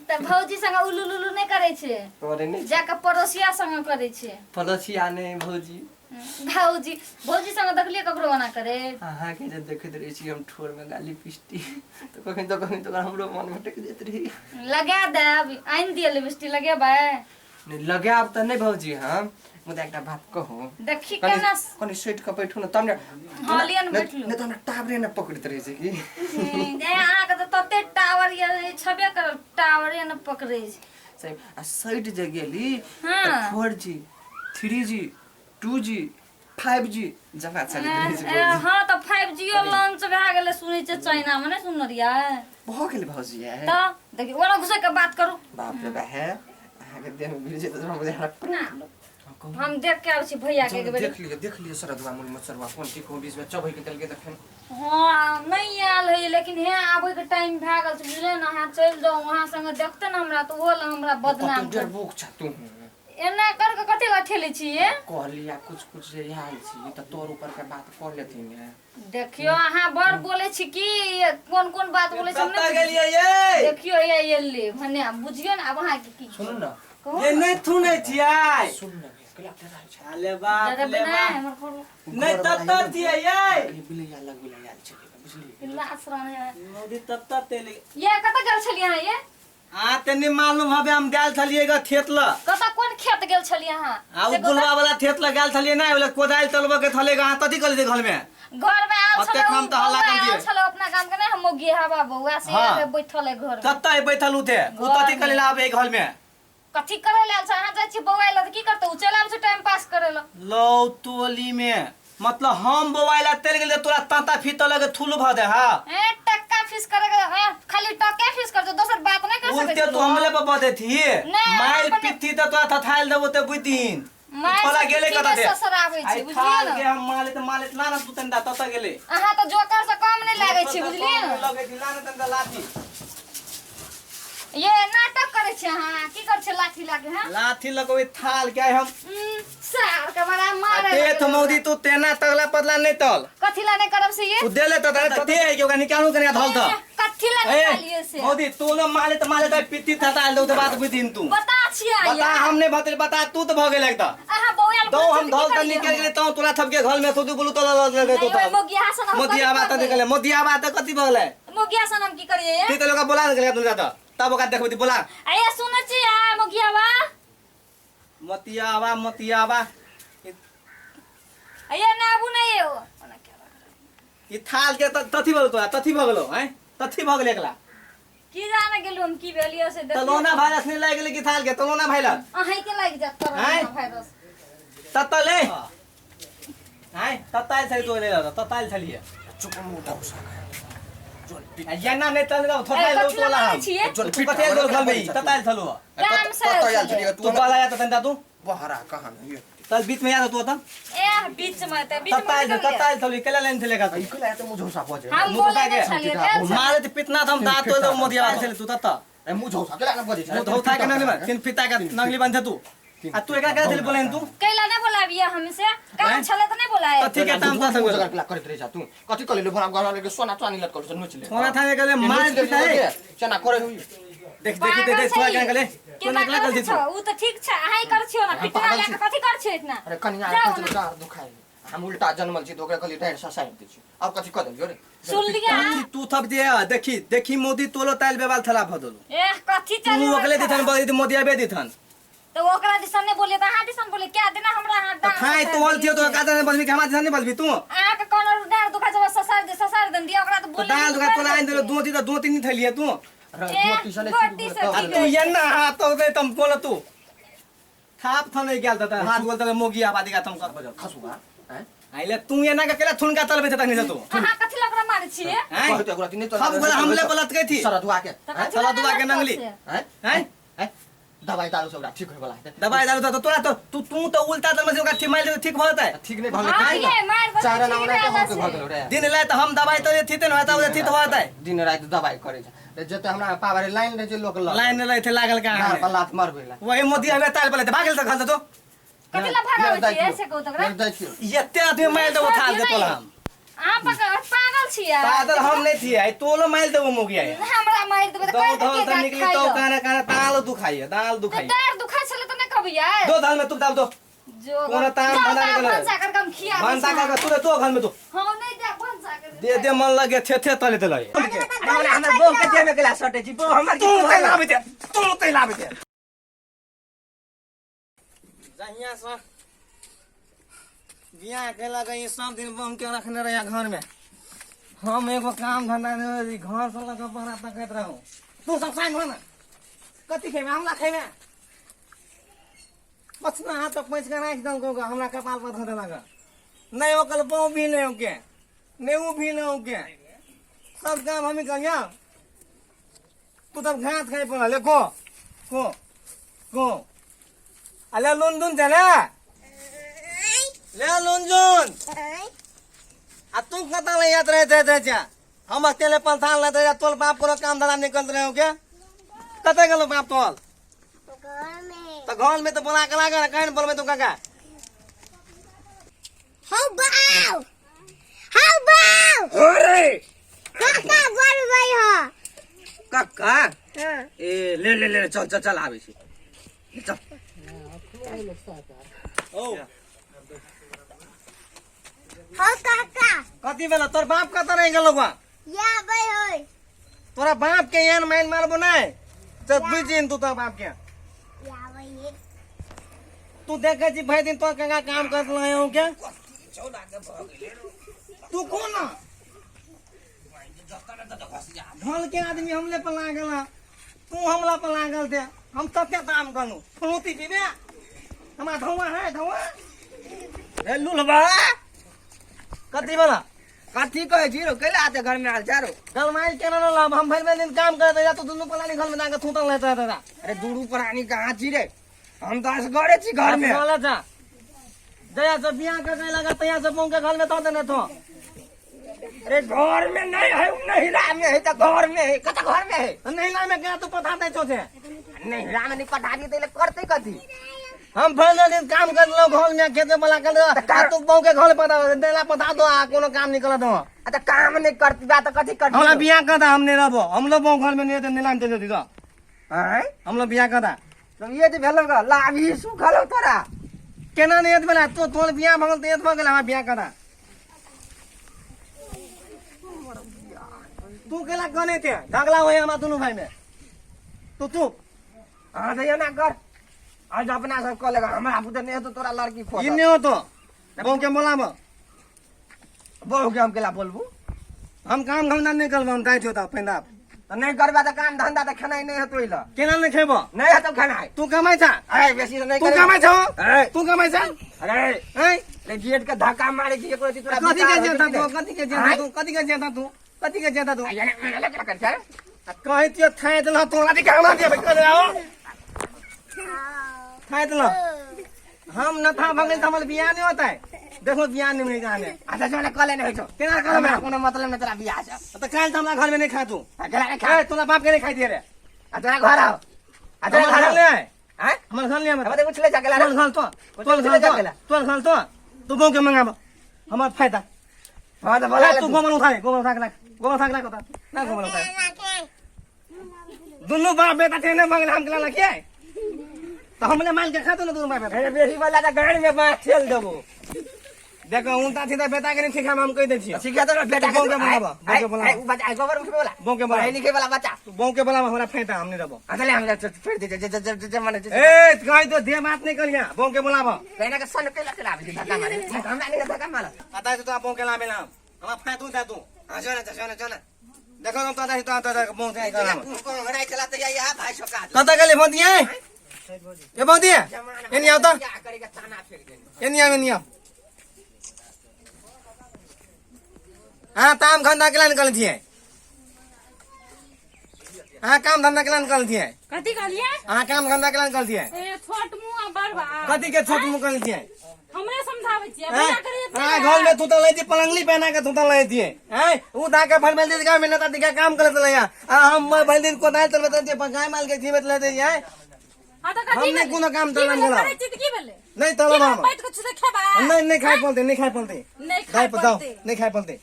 तऽ भौजी संगे उलू उलू नहि करै छै, करे नहि जाकऽ पड़ोसिया संगे करै छै। पड़ोसिया नहि भौजी। भौजी भौजी संगे देखलियै ककरो ओना करे? अहाँके जे देखैत रहै छी हम ठोर में गाली पिस्टी तऽ कखन तऽ कखन तऽ हमरो मन भटकि जाइत रहै। लगा देब, आनि दिअ लिपस्टिक लगेबै? नहि लगायब तऽ नहि भौजी हम, मुदा एकटा बात कहू? देखी कनि केना कनि सटि कऽ बैठू ने तब ने। हँ, लिअ ने, बैठलू। नहि तऽ हमरा टावरे ने पकड़ैत रहै छै की। अहाँके तऽ तते टावर ये छबे करल, टावरे ने पकड़ै छै। सही आ सटि जे गेली हाँ। तऽ 4G, 3G, 2G, 5G जमा चलैत रहै छै ए, भौजी। हँ तऽ 5G launch भए गेलै सुनै छियै चाइना मे, नहि सुनलियै? भऽ गेलै भौजी ये। तऽ देखियौ ओना घुसै के बात करू। बाप रे बा, हे अहाँके देह में गिर जेतै तऽ हम बुझाय ना, हम देख के आबै छी भैया के एक बेर। देख लिअ, देख लिअ सरदुआ मुल मचरुआ कोन ठीक हो, बीच में चबैक देलकै तखन। हँ नहि आयल है, लेकिन हे आबै के टाइम भए गेल छै बुझलियै ने, अहाँ चलि जाउ अहाँ संगे देखते ने हमरा तऽ ओहो लए हमरा बदनाम कते डरबोक छ तू। एना कर के कथी लए ठेलै छियै? कहली आ कुछ कुछ जे आयल छी तऽ तोर ऊपर के बात कऽ लेथिन ने। देखियौ अहाँ बड़ बोलै छी की, कोन कोन बात बोलै छी हम कतऽ नहि गेलियै ये? देखियौ ये एलै भने आब बुझियौ ने आब अहाँके की सुनू ने। कहू। ये नहि थुनै छियै? सुन ने केला डराइ छै। अरे बाप डरेबै रे नहि बाप। हमर घर नहि तत्तर छियै ये? बिलैया लग बिलैया आयल छलै बुझलियै? लाश रहै मोदी तत्तर तेल ये कतऽ गेल छलियै अहाँ ये? आ ते नहि मालूम हबे, हम गेल छलियै ग खेत ल। कतऽ कोन खेत गेल छलियै अहाँ? आ उ से कतऽ? गुलबा वाला खेत ल गेल छलियै नै, ओले कोदारि तलबो के थले ग, अहाँ तथी कहलियै घर में? घर में आयल ओतेक छलै हम तऽ हल्ला बौआ कर आयल दियै। छलै अपना गाम के, नहि हम मौगी हवा बौआ से हाँ। आयल बैठल है घर में। कतऽ है बैठल उठे उ तथी घर कहले में। आबे घर में? कथी करे ले आयल छै? अहाँ जाइ छी बौआ लए तऽ की करतै उ? चलि आबै छै टाइम पास करे लए। लौ तोली में मतलब हम बौआ ला तेल गेल तोरा ताता फीत लगे थुलू भ दे। हां ए टक्का फीस करे के, ए, खाली टक्के फीस कर दोसर बात नहीं कर सकै उल्टे छी तू हमले पर बदे थी। नहीं, माइल अपने- पित्ती त तोरा थथाइल देबो ते बुद्धिन मारि थोड़ा से गेले पिट्ठी कता में दे ससराबै छै, आई बुझलियै थाल ने? के हम माले त माले ला ना तू तंदा तत गेले। अहाँ तऽ जोकर से कम नहीं लागै छी बुझलियै ने? लगे छी ला ना तंदा लाठी। ये नाटक करै छी अहाँ, की करै छी लाठी लाके? हैं लाठी लगबै थाल के आई हम सार के बड़ा मारे ते लगलै। तो मौदी तू तेना तगला पतला नहीं तल। कथी ला नहीं करब से ये? तू देले त ते है कि ओकरा निकालू कने धल त। ए, कथी ला ए निकालिए से? मौदी तू न माले त माले त पित्ती थथाइल दे बात बुद्धिन तू बता छियै बता हम नहीं भतरे बता तू तो भ गेल एक त अहाँ बौआ दो हम धल त निकल गेले तो तोरा थपके घर में तो बोलू तो लगे तो नहीं मोगिया सन हम मोदिया बात निकले मोदिया बात कथी भ गेलै? मोगिया सन हम की करिए? ती त लोग बोला गेले तू त तब ओकरा देखबै बोला। आया सुनै छी आ मोगिया बा मोतियाबा मोतियाबा आया ना आबू नहीं यो ई थाल के तथी भगलो तोरा तथी भगलो हैं तथी भगले एकला की जाने गेलु हम की भेलियो से देखियौ। तलोना वायरस नहीं लागि गेलै कि थाल के तलोना वायरस? अहीं के लागि जात आँय? Corona virus. तत्त ले हैं तत्ताल छली तो ले तत्ताल छलिए चुप मुँह उठाउ साका जोन आ येना नहीं तल ए, थोथाइल कथी तोला ला हम मारै छियै? जोन तू कथी आयल घर में ई तत्ताल छलो काम से कतऽ आयल छलियै तू तू? बाला या तंदा तू बहरा कहाँ ये तल बीच में या तू तन ए बीच में त बीच में तत्ताल की तत्ताल छली केला लाइन छले का तू ई केला त मुँह झौसा बजे हम मुँह बोले धोखा नहीं के। छलियै भेल छलै। मारे त पितना हम दांत तोड़ दो मोदिया छले तू तत्ता ए मुँह झौसा केला न बजे मुँह धौथा के नंगली में तीन फिता के नंगली बांधे तू आ तू एकरा केला छली बोले तू? कैला नहीं बोलाबियै हमसे काम आँय? छलै त नहीं बोलाए। तथी के ताम ता संग केला करैत रहै छा तू कथी कले ले भरा घर ले सोना चानी लटकल छ नोच ले सोना थाने के मार पिता है चना करे हुई देख देख देख देख थोड़ा केना गेले केना केना केला करै गलती छौ? उ त ठीक छै अहीं करै छियौ ने हम पिटना पागल लए छी। के कथी करै छियै इतना? अरे कनिया जाउ कहै ने। छलै डाँर दुखाइ हम उल्टा जन्मल छी त ओकरा कहली डाँर ससारि दै छी अब कथी कऽ देलियौ रे? सुनलियै अहाँ? तू थप दे देखी देखी मोदी तोलो ताल बेवाल थला भ दलो ए कथी तू चली ओकले दिथन बदी मोदी आबे दिथन। त तऽ ओकरा दिसन नहि बोलिए तऽ अहाँ दिसन बोलिए क्या देना हमरा अहाँ तो डाँग खाए ससारि तो बोल दियै थियो तो छियै। का बलबी के हमरा नहीं बलबी तू अहाँके कोनो डाँग दुखा जब ससार दे ससार दन दिया ओकरा तऽ तो बोले दाल दुखा तोला आइन देलो दो तीन दो तीन थैलिए तू ए, गोटी से आ ठीक तू है। ये ना हाथ तो दे तुम बोल तू थाप थने गेल त हाथ बोल त मोगी आबादी का तुम कर खसुआ हैं आइले तू ये ना के केला थुनका तलबे तक नहीं तू अहाँ कथी लग मारै छियै हैं कहते ओकरा कि नहीं तो सब गोला हमले पलट गई थी सरदुआ के तऽ हैं कथी साला लए दुआ के मारतौ नंगली। से? हैं हैं हैं दवाई दारू सब ओकरा ठीक होय वाला हेतै दवाई दारू तो तोरा तो तू तू तो उल्टा दल में से ओकरा ठीक माइल ठीक भऽ जेतै ठीक नहीं भऽ हाँ, ये मारि देतै, चारा ठीक ना भए के हम के जेतै। भऽ गेलो रे दिन लाए तऽ हम दवाई तो थी न होता ठीक भऽ जेतै दिन राति दवाई करै छै रे जते हमरा पावर लाइन रहै छै लोक लग लाइन रहै थे लागल मार कहाँ पर लात मारबै ला वही मोदी हमे ताल पर भागल तऽ घर तो कथी लए भगाबै छियै से कहू तऽ ओकरा दै छियौ एते आदमी माइल देबो थाल दे तोला हम अहाँ पागल छियै पागल हम नहीं थिए आई तोलो माइल देबो मोगी आई हमरा मारि देबै तऽ दौ कहि धल दे तऽ के निकली खाइ तो लए। काना काना दाल दुखाइए दाल तऽ दुखाइए डाँर दुखाइ छलै तऽ नहि कहबियै दो दाल में तू दाल दो जो कोनो ताम जाउ बना तऽ के भनसा करके हम खिया दै भनसा छी कर तू दे तो घर में दो हम नहि देब भनसा करके दे दे मन लगे थे थे तले तले अरे हमर बहू के देह में गेला सटे छी बहू हमर तू ते लाबे दे तू ते लाबे दे जहिया से बियाह के लगे सब दिन बम के रखने रहे घर में हम एगो काम धंधा नहीं रही घर से लगा बड़ा तकैत रहूं तू सब साइन हो ना कथी खेमे हमरा खेमे पछना हाथ तो पैंच के राखि देलकौ गे, हमरा कपाल पर धऽ देलक नहीं ओकर पाँव भी नहीं ओके नहीं ऊ भी नहीं ओके सब काम हमी करिया तू तब घास खाई पड़ल ले को को को अले लोन दून चले ले लोन जोन आ तू कता ले याद रहे थे थे हम अकेले पलथान लेते रहे तोल बाप कोनो काम धंधा निकलत रहे हो क्या कतऽ गेलो बाप तोल घर में तो घर में तो बोला के लागल कहन बोलबे तू काका हौ बाउ हौ बाउ अरे काका बोलबै ह कक्का हाँ ए ले ले ले चल चल चल आबै छी चल ओ हौ काका कथी भेल तोर बाप कतऽ रहि गेलो बा या बै होय तोरा बाप के एहन माइन मारबो नहीं चल बुझ जिन तू तोरा बाप के या बै हे तू देखे छी भरि दिन तोर काका काम करत रहे हो क्या तू कौन है? ढोल के आदमी हमले पर लागल है तू हमला पर लागल थे हम तते दाम गनु फुलौती पीबे हमरा धुआं है धुआं रे लुलबा कथी वाला कथी कहै छी रो कैला आते घर में आयल छै रो गलमाइल केना न लाभ हम भरि भरि दिन काम करैत रही तू दुनू पलानी घर में जाके थूतल रहता रहता अरे दुनू प्राणी कहाँ छी रे हम तऽ असगरे छी घर में असगरे छा जया से बियाह कर के लगा तया से बहू के घर में तो देने थो अरे घर में नहीं है उ नहिरा में है तऽ घर में है कतऽ घर में है नहिरा में गया तू पता नहीं छो से नहिरा में नहीं पठा दिए तऽ करते कथी हम भरि दिन काम कर लो घर में खेते वाला कर आ तू बहू के घर पता देला पता दो आ कोनो काम नहीं करत हो आ तऽ काम नहीं करती बा तऽ कथी करती हमरा बियाह कर दा हम नहीं रहबो हम लोग बहू घर में नहीं रहते नीलाम चल जती तो आँय हम लोग बियाह कर दा तो ये जे भेलौ ग लाभी सुखल हौ तोरा केना नहीं भेला तो तोर बियाह भगल तो भऽ गेल हमरा बियाह कर दा तू केला कने थे झगड़ा होय हमरा दुनू भाई में तू चुप हाँ तऽ एना कर आज अपना सब कऽ लेगा हमरा बुते नहीं हेतौ तोरा लड़की खोज ई नहीं होतो बहू के बोलाब बहू के हम केला बोलबू हम काम धंधा नहीं करबो हम दाइ होता पेंदाप तऽ नहीं करबा तऽ काम धंधा तऽ खेनाइ नहीं हेतौ ई लए केना नहीं खेबो नहीं हेतौ खेनाइ तू कमाइ छा अरे बेसी तऽ नहीं तू करे कमाइ छौ अरे तू कमाइ छा अरे हैं अरे गेट के धक्का मारे छी एको रति तोरा कथी के विचार जेता होतौ तू कि कथी के जेता तू कथी के जेता तू कथी के जेता तू नहि? अरे, अरे, अरे, कर छै। आ कहै तियो थाइ देलह तोरा कथी के हमरा देबै कह आओ थाइ देलह हम नथा भंगल त हमर बियाह नहीं होता है देखो बियाह नहीं होई जाने अच्छा जो ने कले नहीं होइ छौ केना करबै हमरा कोनो मतलब नहीं तोरा बियाह से त काल्हि त हमरा घर में नहीं खा तू आ गेला नहीं खा ए तोरा बाप के नहीं खाई दिए रे आ तोरा घर आओ आ तोरा हमर घर घर आओ ले आए आँय? हमर घर ले आए हमरा तऽ उछले जा गेला तोर घर तो तोर घर तो तोर घर तो तू गाँव के मंगाब हमर फायदा हाँ तऽ बोला ए, तू गोबर उठा ले गोबर उठा के राख गोबर उठा के राख ओतऽ ना गोबर उठा दुनू बाप बेटा तेने मंगल हम केला लखिए तो हमने माल के खातो ना दुनू बाप बेटा अरे बेसी वाला तऽ गाड़ी में बाँस ठेल देबो देखो उल्टा सीधा बेटा के नहीं सिखाम हम कह दै छियो। सिखा तो बेटा बहू के बोलाबा, बहू के बोलाबा। उ बच्चा गोबर उठबे वाला बहू के बोलाबा। पढ़ाई लिखे वाला बच्चा। तू बहू के बोलाबा, हमरा फायदा हम नहीं देबो। अच्छा ले हमरा फेर दे जे जे जे माने ए कहि तो दे बात नहीं करिया, बहू के बोलाबा। कहना के सन के लगे लाबे धक्का मारे, हमरा नहीं धक्का मारा। पता है तो बहू के लाबे लाम हमरा फायदा दे तू। हां जो ना जो ना जो ना। देखो हम तो तो तो बहू के तू को घड़ाई चलाते या भाई सोका। कत गेले भौतिया? ए भौतिया एनी आउ त, क्या करेगा ताना फेंक देने। एनी आउ एनी आउ। हाँ ताम धंधा के निकल थिए, हाँ काम धंधा के निकल थिए। कथी कहलिए? हाँ काम धंधा के निकल थिए। ए छोट मुंह आ बड़ बा। कथी के छोट मुंह कर थिए? हमरे समझाबै छियै हैं? भैया करे। हाँ घर में थूतल रहे थी, पलंगली पहना के थूतल रहे थी। हैं उ दा के भर दिन गांव में नेता दिखा काम करत रहे आ हम भर दिन कोदाल चलबैत रहते, गाय माल के जीवत रहते हैं। हां त कथी हम नहीं भेलै? कोनो काम की तलम भेलै? बोला। करै छी त की भेलै? नहीं की तलम भेलै? हम बैठ के छुते खेबा? नहीं नहीं खाए पलते, नहीं खाए पलते, नहीं खाए खाए पताओ पड़तै। नहीं खाए पलते।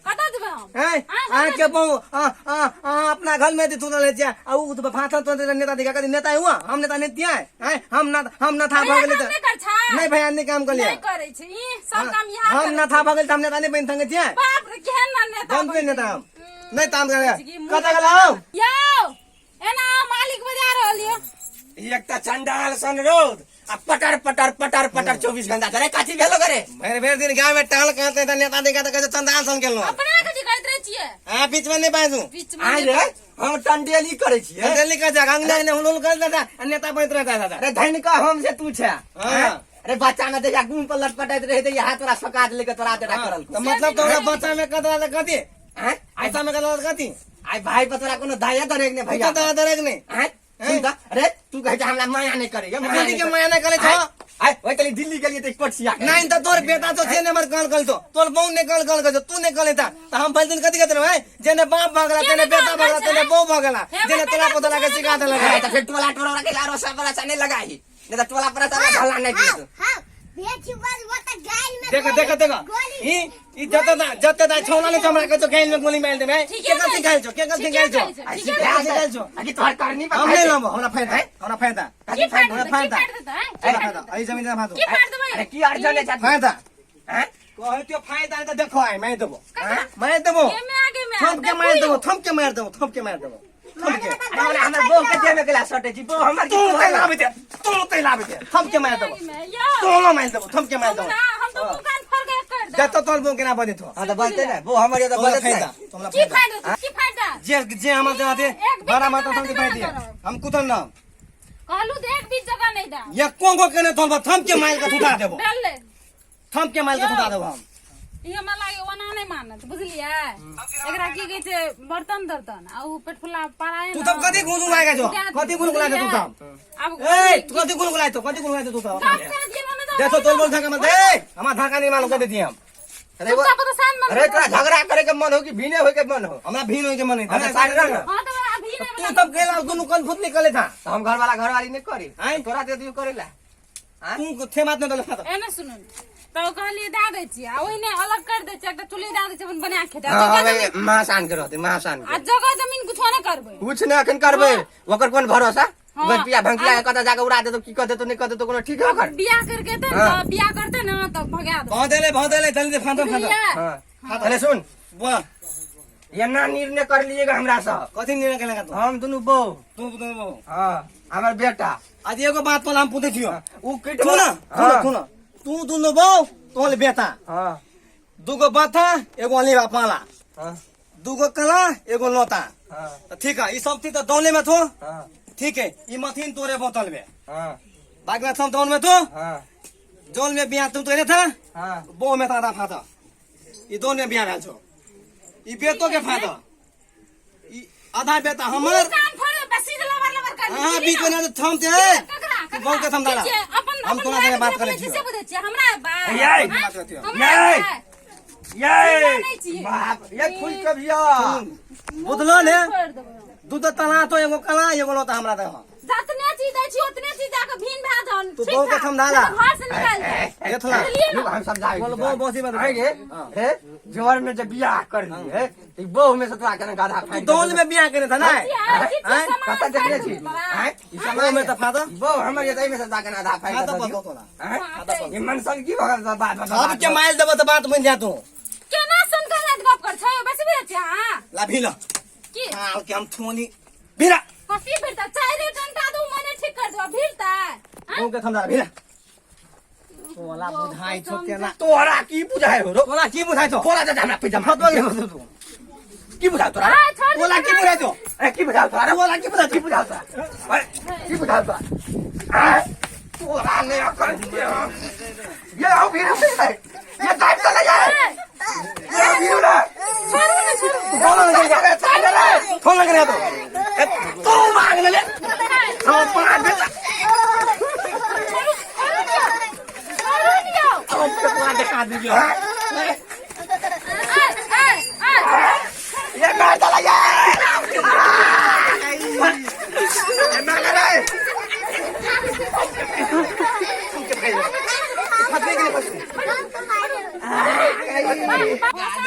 कतऽ जेबै हम? हैं हाँ, आ के बहु आ आ आ अपना घर में थूतल रहे छियै आ उ तो फाथा तो नेता दिखा कथी नेता हुआ, हम नेता नहीं दिया हैं। हम ना था भैया भगले काम त नहीं कर छा? नहीं भैया नहीं काम कर लिया। नहीं करै छै ई सब काम यहाँ हम करै ना था भगल त हम नेता नहीं बन संगे छियै। बाप रे केहन ना नेता हम बनि नेता हम नहीं काम करे। की मुँह कतऽ गेलौ? यौ एना मालिक बजा रहल यौ। एकटा चंडाल सन रोड आ पटर पटर पटर पटर 24 घंटा करे काची भेलो करे। भरि भरि दिन गाँव में टहल करते त नेता देखा त कहै छै चंडाल सन गेलौ। अपना कथी करैत रहै छियै? हां बीच में नहीं बाजू। बीच में आइ नहि रे हम टंडेली करै छियै। जल्दी कर जा गंगा ने हुल हुल कर देता आ नेता बनैत रहता दादा। अरे धनिका हम से तू छै। हाँ। अरे बच्चा में देखा गुम पर लटपटाइत रहे त यहाँ तोरा सकात लेके तोरा देता करल। त मतलब तोरा बच्चा में कतरा त कथी? हैं? बच्चा में कतरा त कथी? आइ भाई पर तोरा कोनो दया दरे ने भैया। कतरा दरे ने? हैं? सुन त, अरे तू कहै छै हमरा माया नहीं करे, माया कथी के माया नहीं करे छौ? आइ ओइ तली दिल्ली गेलियै त कोटसिया के। नहीं त तोर बेटा तो से ने हमर कल कल तो तोर बहू ने कल कल कर तू ने कल ता त हम भरि दिन कथी कहत रहै? जेने बाप भगला तेने बेटा भगला तेने बहू भगला जेने तोरा पोतरा के सिखा देलक। आइ त फेर टोला टोला के लारो सब वाला नहीं लगाही, नहीं त टोला पर सब ढला नहीं की। हां भेजी बाज वो त गायल में देखो देखो देखो गोली ई ई जते दा जते दा छौला ने हमरा के तो गायल में गोली मार देबै। ठीके के कहै सिखायल छौ? के ठीके सिखायल छौ? कहै छौ, आइ ठीके सिखा कहै सिखायल छौ? आकि तोहर करनी पर हम नहीं लेबो, हमरा फायदा हमरा फायदा की फाड़ हमरा देतै? की फायदा फाड़ देतै? की हमरा फाड़ फायदा देतै? एहि जमीन दे फायदा की फाड़ देबै? अरे की अर्जन है फायदा हैं? कहै त्यो फायदा नहीं त देखो आइ मैं देबो, मैं देबो, गेमे आ गेमे आ, थम के मार देबो, थम के मार देबो, थम के मार देबो, थम के। अरे हमरा हमर बहू के देह में गेला सटे छी, बहू हमर तू तै लाबे दे, तू तै लाबे दे, थम के मार देबो, गेमे, यौ तू मार देबो, थम के मार देबो। हम ना, हम तो दुकान फोड़ के कर देब। जत तोर बहू केना बजै थो? हां त बजते ने बहू हमर ये त तोरा बजते फायदा ने। तोरा की फायदा फायदा? की फायदा? जे जे हमर जाते एक बीघा बड़ा माता जगह थम के देबे फायदा ना करब। हम कुतन ना कहलू तऽ एक बीस जगह नहीं दा। ये कोन को केने थम थम के मार के थुटा देबो, भेलै। थम के मार के थुटा देबो हम। ई हमरा लागे ओना नहि मानत बुझलियै। एकरा की कहै छै बर्तन दर्तन आ उ पेटफुला पाराए तू तब कथी गुन गुनाए छौ? कथी गुन गुनाए छौ तू तब? आब ए तू कथी गुन गुनाए छौ? कथी गुन गुनाए छौ तू तब? काम करत के मने देखो तोर बोल धक्का मत दे, हमरा धक्का नहीं मालूम कर देती हम। अरे वो चुपचाप तो शांत मन अरे तोरा झगड़ा करे के मन हो कि भीने होय के मन हो? हमरा भीन होय के मन हां त साइड रह ना। हां त अभी नहि तू तब गेला दुनू कन फुट निकले था। त हम घर वाला घरवाली नहीं करी। आँय? तोरा दे दियो करेला। आँय? तू थे बात न दले था। एने सुनू तऽ कहलियै दए दै छियै आ ओहिने अलग कर दै छियै, एकटा चुल्ही दए दै छियै अपन बना के खेतै। हां जगह हमे जमीन महासान के रहते, महासान आ के जगह जमीन कुछो नहि करबै। कुछ नहीं अखन करबै, ओकर कोन भरोसा? हाँ। रुपया भंगिया के कतऽ जाके उड़ा देतो, की कह देतो नहीं कह देतो, कोनो ठीक है ओकर? बियाह करके एतै ने हाँ। तऽ बियाह करतै ने तऽ भगा देबै। भौ देले, भौ देले, जल्दी फांदो फांदो। बुझलियै? हां अरे सुन बोल। एना निर्णय कर लिएगा हमरा से। कथी निर्णय केलक तू? हम दुनू बहू। तू दुनू बहू। हां हमर बेटा। आज एगो बात तोला हम पूछै छियौ। उ किट सुन सुन सुन, तू दुनू बहू तोहर बेटा। हां दूगो बाथा एगो अलीवा पाला। हां दूगो कला एगो लोता। हां त ठीक है, ई सब चीज त दौले में थो। हां ठीक है, ई मथीन तोरे बोतल में। हां बाकी में सब दौल में थो। हां जौन में बियाह तू तोरे था। हां बो में तादा फाता। ई दोन में बियाह भेल छौ। ई बेटो के फाता, ई आधा बेटा हमर। कान फोड़े बसी लबर लबर कर। हाँ बीच में ना तो थम दे। ककरा तू बहू के थम दादा। अपन हम तोरा संगे बात करै छियौ। से बुझै छियै हमरा बात। ये बात करै छियौ। हमरा ये। बात। ये नहि छियै। बाप ये खुल के भैया बुझलो ने? छोड़ि देबै हम। दू तो तला तो एगो कला एगो लोता हमरा दे। जतने चीज दै छी ओतने चीज दऽ के भीन भए जाउ तू ठीक बहू के ठाक। समझाला। नहीं तऽ घर से निकालि दे देखला बुझलियै ने हम समझाबै बोल बहू बसी बात है गे हे जोर में जब बियाह कर ली है ई बहू में से तोरा केना गाधा तू फाड़ि दौल में बियाह केने था ना किछु आँय? सामान कतऽ देखने छी तोरा। आँय? ई बहू सामान में तऽ फादर बहू हमर ये में से तोरा केना आधा फाड़ि फादर दऽ बतो दियौ तोरा आँय? ई मनसन की भगल बात बात सबके माइल देबो तऽ बात बनि जा तू केना सुनकर रात गप कर छै बेसी भेल छै अहाँ ला भी ला की आल के हम थोनी भीरा कथी भिड़ता चारि घंटा दू मने ठीक कर दो भिड़ता बहू के थमदा भीरा तोला बुझाइ छौ केना तोरा की बुझाइ हो रो तोला की बुझाइ छौ तोरा जा हमरा पैसा फतवा के तू की बुझाइ तोरा आ, छोड़ दे, तोला की बुझाइ छौ ए, की बुझाइ तोरा तोला की बुझाइ की बुझाइ तोरा ए, की बुझाइ तोरा ए, तोरा ने अकल ये आओ भीड़ से ये टाइम चले जाए ये आओ भीड़ ना छोड़ू ने छोड़ू फोन लगे अरे चल रे फोन लगे रे तो ए, तू मांग ले ले हम पाँच दे छोड़ू छोड़ू दियो हम के पूरा देखा दियो ए ए ए ये मार चला जाए ये मार रे फतवे के फसू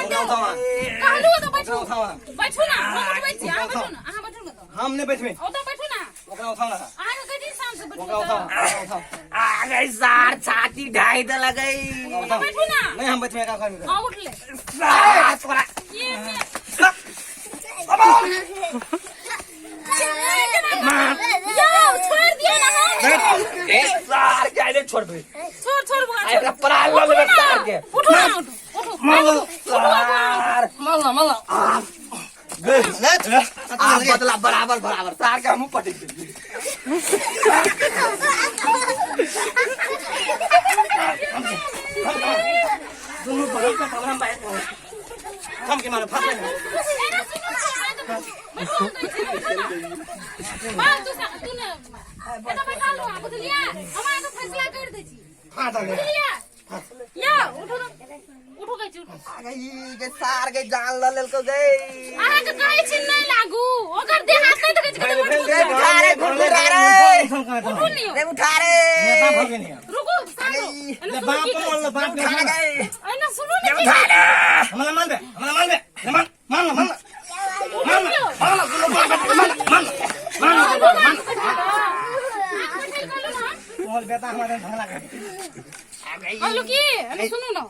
कहलू तो बैठू उठाओ बैठू ना हम उठबै छी अहाँ बैठू ना अहाँ बैठू ना तो हम नहीं बैठबे ओतऽ बैठू ना ओकरा उठाओ ना अहाँ के कथी शाम से बैठू ओकरा उठाओ ओकरा उठाओ आ गई सार छाती ढाई दे लगई ओतऽ बैठू ना नहीं हम बैठबे का कर हाँ उठ ले सार तोरा ये ये यौ छोड़ दियो ना हम ए सार के आइले छोड़ दे छोड़ छोड़ बुआ आइ ओकरा प्राण लऽ लेबै सार के उठू ना उठू उठू सार मल्ला मल्ला ले आ बदला बराबर बराबर सार के हमहूँ पटक देलियै दुनू बगल पे तब हम बैठ थम के मारो फंस एना सुनू ना, बैठू हम कहै छी, बैठू ना। बाल तू तू ने एतऽ बैठा लू अहाँ, बुझलियै हम अहाँके फैसला करि दै छी फाट ले बुझलियै यौ उठू ने उठू कहै छी उठू आ गई के सार के जान लऽ लेलको गई अहाँके कहै छी नहि लागू ओकर देह हाथ नहि देखै छी कते मजबूत रे छै। उठा रे घुरघुरा रे उठू ने यौ रे उठा रे नेता भऽ गेल यहाँ। रुकू शांत हो। एना ले सुनू बाप की कहै मान लो बाप के उठा गई छी। एना सुनू ने रे की उठा रे हमरा मान दे हमरा मान दे ले मान मान मान मान मान मान मान मान मान तोहर बेटा हमरा झगड़ा कर कहलू की एने सुनू न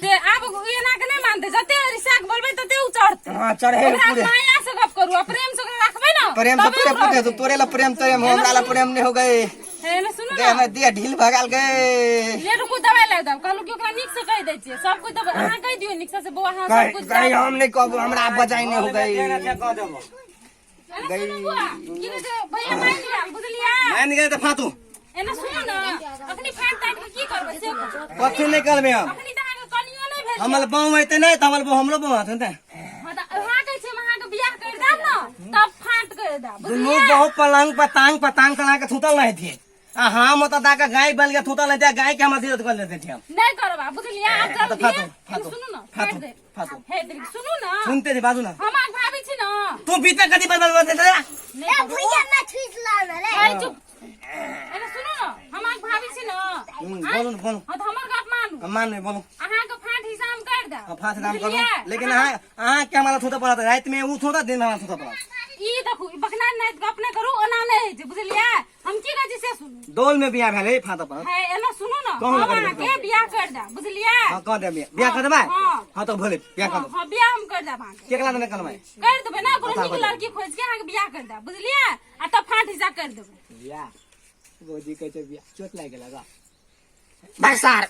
जे आब एना के नहि मानते जते रिसा के बोलबै तते उ चढ़ते हां चढ़े ओकरा पूरे माया से गप करू आ प्रेम से ओकरा राखबै न प्रेम से तबे पूरे ओ पूरे रहतै। तो तोरे ला प्रेम तोरे हो हमरा ला प्रेम नहीं हो गए हे एने सुनू देह न में देह ढील भगाल गए ले रुकू दवाई ला दब कहलू की ओकरा नीक से कहि दै छियै सब कुछ दब अहाँ कहि दियौ नीक से से बौआ अहाँ सब कुछ कहीं हम नहीं कहबो हमरा बचाई नहीं हो गई कह देबो एने सुनू बौआ की कहै छै भैया मानि गेल बुझलियै मान गेल तऽ फातू एने सुनू न अखनी फाटि ताटि के की करबै से कहू। कथी नहि करबै हम अखनी तऽ अहाँके कनियो नहि भेल हमर बाँव अयतै नहि तऽ हमर बाँव हमरो बाँव हेतै ने हाँ तऽ अहाँ कहै छियै हम अहाँके बियाह करि देब ने तब फाट करि देब दुनू बुझलियै बहु पलंग पर तांग पर तांग चला के थूतल नहीं थे आ हम ओतऽ दऽ के गाय बैल के थूतल नहीं थे गाय के हम अथी कर लेते थे हम नहि करब आब बुझलियै आब तऽ जल्दी फाटू, फाटू, सुनू ने फाटू, फाटि दे फाटू। हे दीदी सुनू ने सुनते थे बाजू ना हम अहाँके भाभी छी ने तू बीते कथी बदल बदल रे नहि करू। भैया मैं छीट लाना रे है चुप एने सुनू ने हम अहाँके भाभी छी ने बोलू ने बोलू हाँ तऽ हमर गप मानू हम मान नहीं बोलू अहाँके फाट हिसाब करि देब हाँ, फाँस दाम करू बुझलियै? लेकिन अहाँ अहाँ के हमारा थूता पड़त रात में ऊ थूता दिन में हमारा थूता पड़त ई देखू ई बकना नहि गप नहि करू ओना नहि होइ छै बुझलियै हम की कहै छी से सुनू डोल में बियाह भेलै फाँता पड़त है एना सुनू ने कहू हम ने कनि अहाँके बियाह कर देब बुझलियै हाँ कह दे बियाह बियाह कर देबै हाँ। हाँ तो भोले बियाह कर हाँ दो हाँ, बियाह हम कर देब अहाँके केकरा देने करबै कर देबै ने कोनो बता, नीक बता। लड़की खोज के अहाँके बियाह कर देब बुझलियै आ तब फाँट हिसाब कर देबै बियाह भौजी कहै छै बियाह चोट लागि गेल गा भाई सार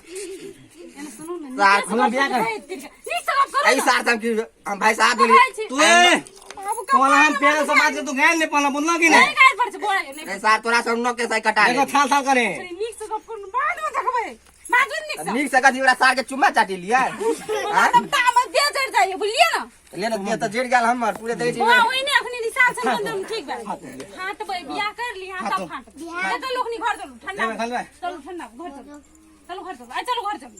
एना सुनू ने सार, नीक से हमरा गप बियाह कर। करू, नीक से गप करू ऐ ने। सार तम की हम भाई साहब कहै बोलिए छी। तू ए आब तोरा हम कपार प्यार से बात कर तू गाय नहीं पाला बोलना कि नहीं नहीं गारि पर छै बोलै नहि ऐ सार तोरा सब नौ के साइ कटा देखो ले छाल छाल करे नीक से गप करू बाद में देखबै बाजू नीक से नीक से कथी ओकरा सार के चुम्मा चाटी लिया मतलब तामस देह जरि जाइए बुझलियै ने ले ने देह तऽ जरि गेल हमर पूरे दै छी बौआ ओहिने अखनी निशान सन बंदर ठीक बा फाटबै बियाह कर ली हां तब फाटबै चलू अखनी घर चलू ठंडा लेबै, खलबै? चलू ठंडा घर चलू चलू घर चलू आ चलू घर चलू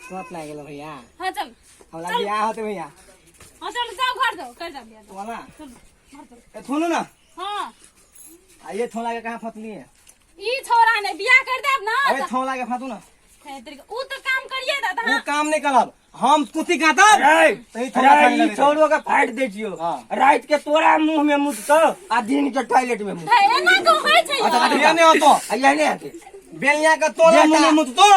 चोट लागि गेल भैया हां चल हमरा बियाह होतै भैया हां चलू जाओ घर जाओ कर जा बियाह वाला चलू घर चलू ए सुनू ना हां आ ये थोला के कहाँ फतली है? ई छोरा ने बियाह कर देब ना। अरे थोला के फातू ना। हे तेरी के- ऊ तो काम करिए दा वो काम नहीं करब, हम कुत्ती काटब। रे, तो ई थोड़ा रे, खाने ई लगे। छौड़ो के फाड़ि दै छियौ। हाँ। राति के तोरा मुंह में मुततौ आ दिन के टॉयलेट में मुततौ। हे एना को होय छै अच्छा, यौ? ये नहीं होतो। आ यह नहि हेतै। बेलिया के तोरा बेटा। मुंह में मुततो,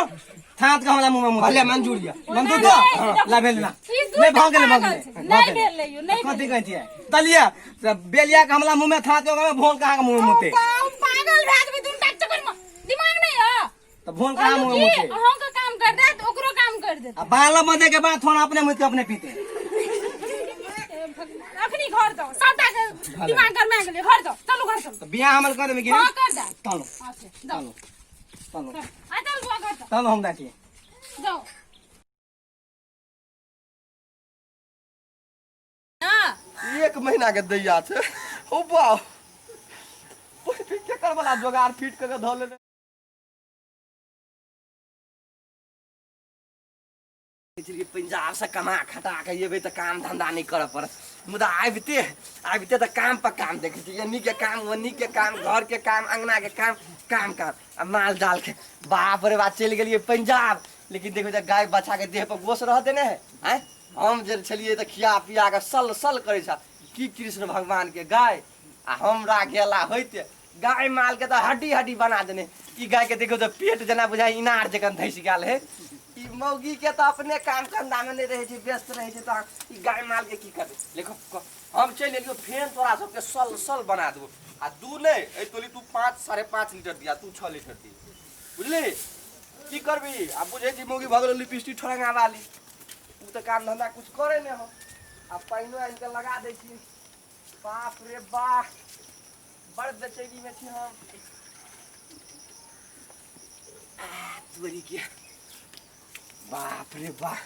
थात के हमरा मुंह में मुततो। भले मंजूर यऽ। मंजूर तो ला भेल ना। ई दू नहीं टा भऽ गेलै, भऽ पागल गेलै। छै। नहीं भेलै यौ, नहीं कथी भेलै। कहै छियै तलिया से बेलिया के हमला मुंह में थात के ओकरा में भोल कहाँ के मुंह में मुते? हम पागल भए जेबै दुनू टा के चक्कर में, दिमाग नहीं यऽ। तऽ भोल कहाँ कहलहुँ मुंह में कि मुते? अहूँ के काम कर देत, ओकरो काम कर देत। आ बाल बदे के बाद थोड़ा अपने मुत के अपने पीते। अखनी घर जाओ, सबटा के दिमाग गरमा गेलै, घर जाओ, चलू घर चलू। तऽ बियाह हमर कर देबै कि हाँ नहि? कर दे। चलू। अच्छा जाओ। चलू चलू। आ चल बुआ घर जाओ। चलू हम जाइ छी। जाओ ना। एक महीना के दैया छै। ओ बाप, केकर वाला जोगार फिट कऽ के धऽ लेने छियै। पंजाब से कमा खटा के एबै तऽ काम धंधा नहि करऽ पड़त, मुदा आबिते आबिते तऽ काम पर काम देखै छियै, एन्नी के काम, ओन्नी के काम, घर के काम, अंगना के काम, काम काम आ माल जाल के। बाप रे बाप, चलि गेलियै पंजाब, लेकिन देखबै तऽ गाय बछा के देह पर गोश रह देने है। आँय, हम जे छलियै तऽ खिया पिया कऽ सल सल करै छल की कृष्ण भगवान के गाय, आ हमरा गेला होइते गाय माल के तऽ हड्डी हड्डी बना देने। ई गाय के देखो तऽ पेट जेना बुझाइ इनार जकाँ धसि गेल है। ई मौगी के तऽ अपने काम धंधा में नहि रहै छै, व्यस्त रहै छै, तऽ ई गाय माल के की करबै? देखो हम चलि एलियो, फेन तोरा सबके सल सल बना देबो। आ दू नहि एहि तोली तू 5 5.5 लीटर दिया, तू 6 लीटर दी, बुझली? की करबी आ बुझै छी मौगी भऽ गेलो लिपस्टिक ठोरंगा वाली, उ तऽ काम धंधा कुछ करे नहि हो। आ पानिओ आनि कऽ लगा दै छी। बाप रे बाह, बड़ बेचैनी में छी हम। तोरी के बाप रे बाह,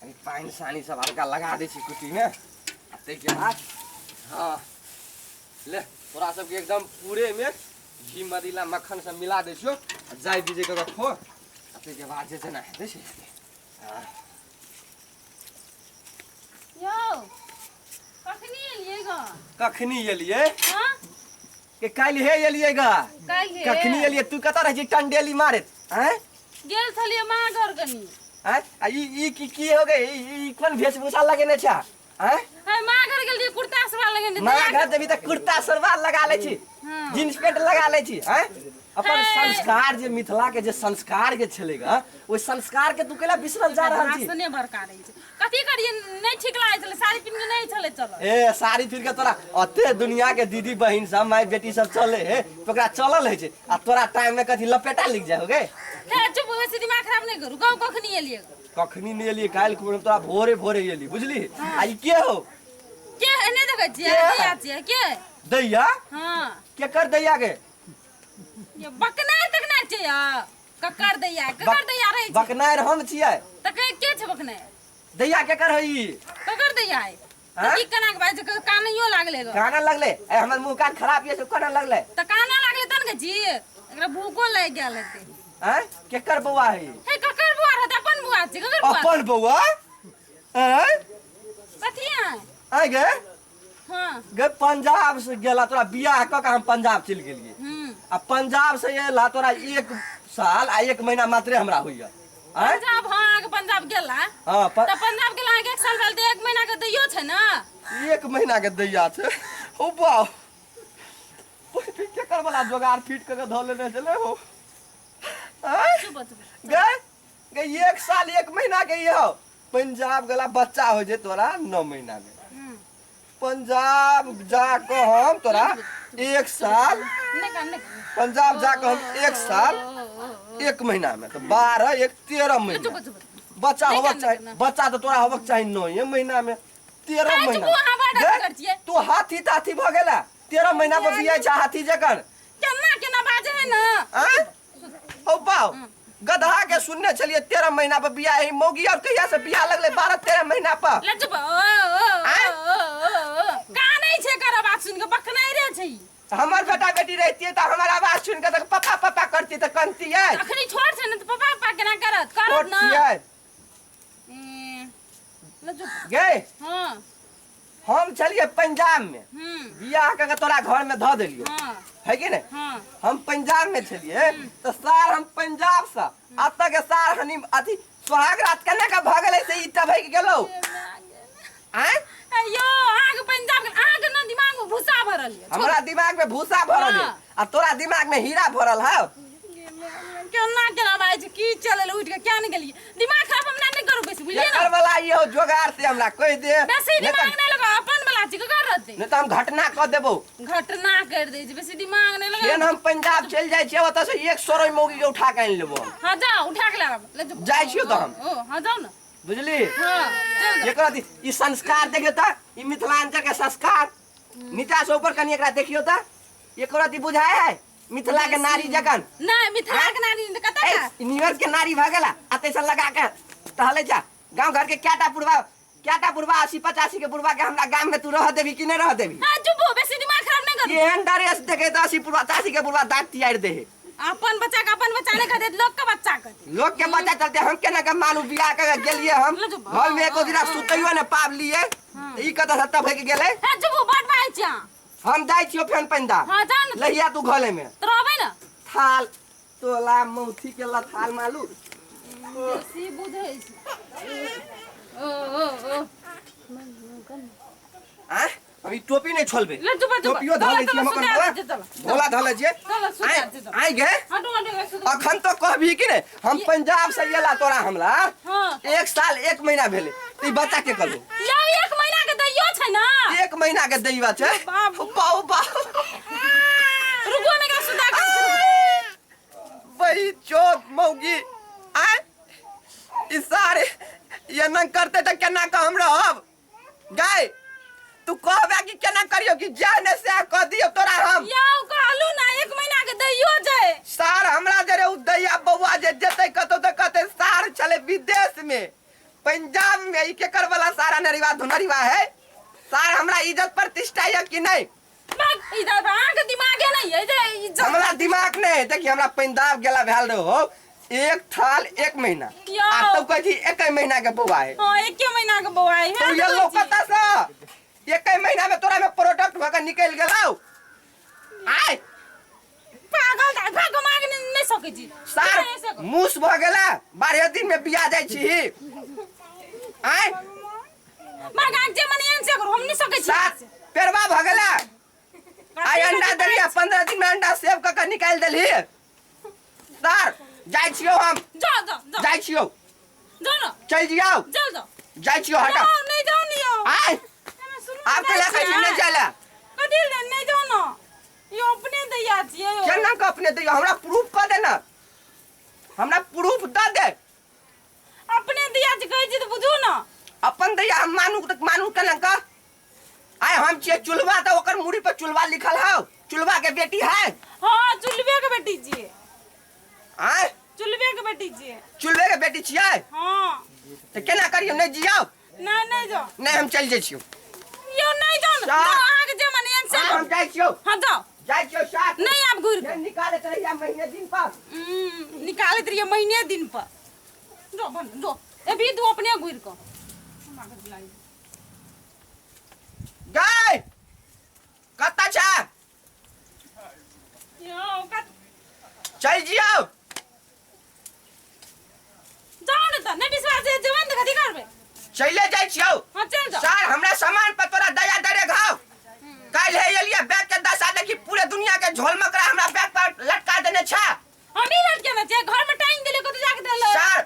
कनि पानि सानी सब हल्का लगा दै छी कुटी में, आ ताहिके बाद हाँ ले तोरा सबके एकदम पूरे में घी मदिला मक्खन सब मिला दै छियौ, आ जाय बीजे कऽ खो, आ ताहिके बाद जे जेना हेतै से हेतै। हाँ। यौ कखनी एलियै ग? कखनी एलियै? हाँ? के काल्हि हे एलियै ग। काल्हि हे? कखनी एलियै? तू कतऽ रहै छी टंडेली मारैत? आँय? गेल छलियै माँ घर कनी। आँय? आ ई ई की की हो गई? ई कोन वेशभूषा लगेने छ? आँय? हे माँ घर गेल रहियै कुर्ता सलवार लगेने। माँ घर जेबही तऽ कुर्ता सलवार लगा लै छी, हाँ। जींस पेंट लगा लै छी। आँय? अपन हे। संस्कार जे मिथिला के जे संस्कार के छलै ग, ओहि संस्कार के तू कैला बिसरल जा रहल छी? भाषणे बड़का रहै छै, कथी करियै, नहि ठीक लागै छलै, साड़ी पिन्ह के नहि छलै चलल। ए साड़ी फिर के तोरा अते दुनिया के दीदी बहिन सब माय बेटी सब चले हे, तो ओकरा चलल होइ छै, आ तोरा टाइम में कथी लपेटा लिख जाय हो गे? हे चुप, बेसी दिमाग खराब नहि करू। गाँव कखनी एलियै? कखनी नहि एलियै, काल्हि खुब तोरा भोरे भोरे एली, बुझली? आ ई के हो? के नहि देखै छियै? के? दैया छियै। के दैया? हाँ। केकर दैया गे? ये बकनार तकनार छै या ककर दैया, ककर दैया रहै छै? बकनार हम छियै। तऽ के छै बकनार? दैया केकर है ई? ककर दैया है? हाँ? ई केना के बाजै छै? कानैयो लागलै ग। काना लगलै? ए हमर मुंह कान खराब ये से काना लगलै? तऽ काना लागलै तहन के जी एकरा भूखो लागि गेल हेतै। आँय? केकर बौआ है ई? हे ककर बौआ रहतै? अपन बौआ छै। ककर बौआ? अपन बौआ? आँय? कथी आँय? आँय गे? हाँ। गे पंजाब से गेला तोरा बियाह कऽ के हम पंजाब चलि गेलियै, आ पंजाब से एला तोरा 1 साल आ 1 महीना मात्रे हमरा होइया। आँय? पंजाब, हाँ, अहाँके पंजाब गेला। हाँ, तऽ पंजाब गेला अहाँके 1 साल भेल तऽ 1 महीना के दैयो छै ने? 1 महीना के दैया छै। ओ बाप, केकर वाला जोगार फिट कऽ के धऽ लेने छलै हो? आँय? चुप चुप। गे गे 1 साल 1 महीना के ई हौ। पंजाब गेला बच्चा होइ छै तोरा 9 महीना में। पंजाब जा कऽ हम तोरा 1 साल, पंजाब जा कऽ हम 1 साल 1 महीना में तऽ 12 1 13 महीना बच्चा होबक चाही। बच्चा तऽ तोरा होबक चाही 9 महीना में, 13 महीना। गे, तू हाथी ताथी भऽ गेला? 13 महीना पर बियाह छै हाथी जकर। केना केना बाजै है ना? आँय? ओ बाउ, गदहा के सुनने छलियै 13 महीना पर बियाह है, मौगी और कहिया से बियाह लगलै 12-13 महीना पर? ले चुप। ओ ओ आँय? ओ ओ कानै छै एकर आवाज सुन के, बकनाइ रे छै ई। हमर बेटा बेटी रहितियै तऽ हमर आवाज सुन के तऽ पापा पापा करती तऽ कनतियै। अखनी छोट छै ने तऽ पापा पापा केना करत? करत छोट ना। छियै। ए, ले चुप। गे। हाँ। हम छलिए पंजाब में हम्म बियाह कऽ के तोरा घर में धऽ देलियो हाँ है कि नहीं हाँ हम पंजाब में छलिए तऽ सार हम पंजाब से अतऽ के सार हनी अथी सोहाग रात केना के भऽ गेलै से ई टभकि गेलौ आँय यो अहाँके पंजाब के अहाँके ना दिमाग में भूसा भरल ये हमरा दिमाग में भूसा भरल है हाँ। आ तोरा दिमाग में हीरा भरल है केना केना बाजै छै की चलल उठि के क्या नहि गेलियै दिमाग खराब हमरा नहि करू बेसी बुझलियै एकर ने वाला ई हो जोगार से हमरा कहि दे बेसी नहीं दिमाग तऽ नहि लगाउ अपन वाला छी ककर रहतै नहीं तऽ हम घटना कऽ देबौ घटना कर दै छै बेसी दिमाग नहि फेन लगाउ हम पंजाब चलि जाइ छियै ओतऽ से एक सौ मौगी के उठा के आनि लेबो हम। हाँ जाओ उठा के लाब ले जाओ जाइ छियौ तऽ हम। ओ हाँ जाओ ना बुझली हाँ चल जाओ एकर अथी ई संस्कार देखियौ तऽ ई मिथिलांचल के संस्कार नीचा से ऊपर कनि एकरा देखियौ तऽ एकर अथी बुझाय है मिथिला के नारी जखन नहीं मिथिला के नारी ने कतऽ ए, का ई न्यूयॉर्क के नारी भऽ गेला आ तैसे लगा के टहले जा गांव घर के क्या बुढ़वा क्या बुढ़वा 80 85 के बुढ़वा के हमरा गाम में तू रह देबी कि नहीं रह देबी हाँ चुप हो बेसी दिमाग खराब नहीं करू एहन ड्रेस देखे तऽ 80 बुढ़वा 85 के बुढ़वा दांत तियार दे है अपन बच्चा के अपन बच्चा नहीं कहते लोग के बच्चा कहते लोग के बच्चा चलते हम केना के मालूम बियाह के गेलिए हम घर में एको दिना सुतैयो ने पाब लिए ई कतऽ सत्ता भइके गेलै हे चुप हो बड़ बाजै छी अहाँ हम जाइ छियो फेन पैंदा हाँ जाउ ने लहिया तू घरे में तो रहबै ने थाल तोला मौथी के लथाल मालू बेसी बुझै छी ओ ओ ओ आँय हम ई टोपी नहीं छोलबे ले चुप चुप टोपियो धऽ लै छियै हम अपन चलो झोला धऽ लै छियै चलो सुता आँय चलो आँय गे हटो हटो सुता अखन तो कहबी कि ने हम पंजाब से एला तोरा हमला हाँ एक साल एक महीना भेलै तऽ ई बच्चा के कहलू यौ एक महीना के दैयो छै ना एक महीना के दैवा छै बाप। बाऊ बाऊ रुको ने एकरा सुता के वही चोप मौगी आय ई सारे ये न करते तऽ केना के हम रहब गाय तू कहबे कि केना करियो कि जा ने से कह दियो तोरा हम यौ कहलू ना एक महीना के दैयो छै सार हमरा जरे उ दैया बौआ जे जेतै कतौ तऽ कहतै सार छलै विदेश में पंजाब में ई केकर वाला सारा नरिवा धुनरिवा है सार हमरा इज्जत प्रतिष्ठा यऽ कि नहीं भाग इधर अहाँके दिमागे नहीं है जे इज्जत हमरा दिमाग नहीं है देखिए हमरा पंजाब गेला भेल रहो एक थाल एक महीना यौ। आ तब कहै छी एक महीना के बौआ है हाँ एके महीना के बौआ है तो ये लोग कतऽ से एक महीना में तोरा में प्रोडक्ट भऽ के निकलि गेलौ आय पागल था भाग मांग नहीं नहीं सकै छी सार नहीं सकै। मूस भऽ गेला 12 दिन में बिया जाइ छी आय मांग आग जे मने एहन से करू हम नहीं सकै छी सात पेरवा भऽ गेला आइ अंडा देलियै 15 दिन में अंडा सेव कऽ के निकालि देलही सार जाइ छियौ हम जाओ जाओ जाओ जाइ छियौ जाओ ना चलि जियौ जाओ जाओ जाइ छियौ हटा जाओ नहीं जाओ नहीं आओ आय आब तऽ लखै छी नहि जाइ लए कथी ले नहीं जाओ ना यो अपने दैया छियै यौ। केना के अपने दैया हमरा प्रूफ कऽ दे ना हमरा प्रूफ दऽ दे अपने दैया छी कहै छी तऽ बुझू ना अपन दैया हम मानू तऽ मानू केना के आय हम छियै चुलबा तऽ ओकर मुड़ी पर चुलबा लिखल हौ चुलबा के बेटी है हाँ चुलबे के बेटी छियै आय चुलबे के बेटी छियै चुलबे के बेटी छियै हाँ तऽ केना करियौ नहि जियौ नहीं नहीं जाओ नहि हम चलि जाइ छियौ यो नहीं जाओ ना जा। जाओ अहाँके जे मन एहन से आय, हम जाइ छियौ हाँ जाओ जाइ छियौ साथ नहीं आब घुरि फेर निकालैत रहिया महीने दिन पर निकालैत रहियै महीने दिन पर जो बन जो अभी तू अपने घुरि कऽ गाय कतऽ छै यौ कत चलि जियौ जाओ ने तऽ नहि विश्वास है जेबै ने तऽ कथी करबै चले जाइ छियौ हाँ चलि जाओ सर हमरा सामान पर तोरा दया दरे घाव काल्हि हे एलियै बैग के दशा देखी पूरे दुनिया के झोल मकरा हमरा बैग पर लटका देने छै हम ही लटकेने छियै घर में टांगि देलियै कतौ जाके देलक सर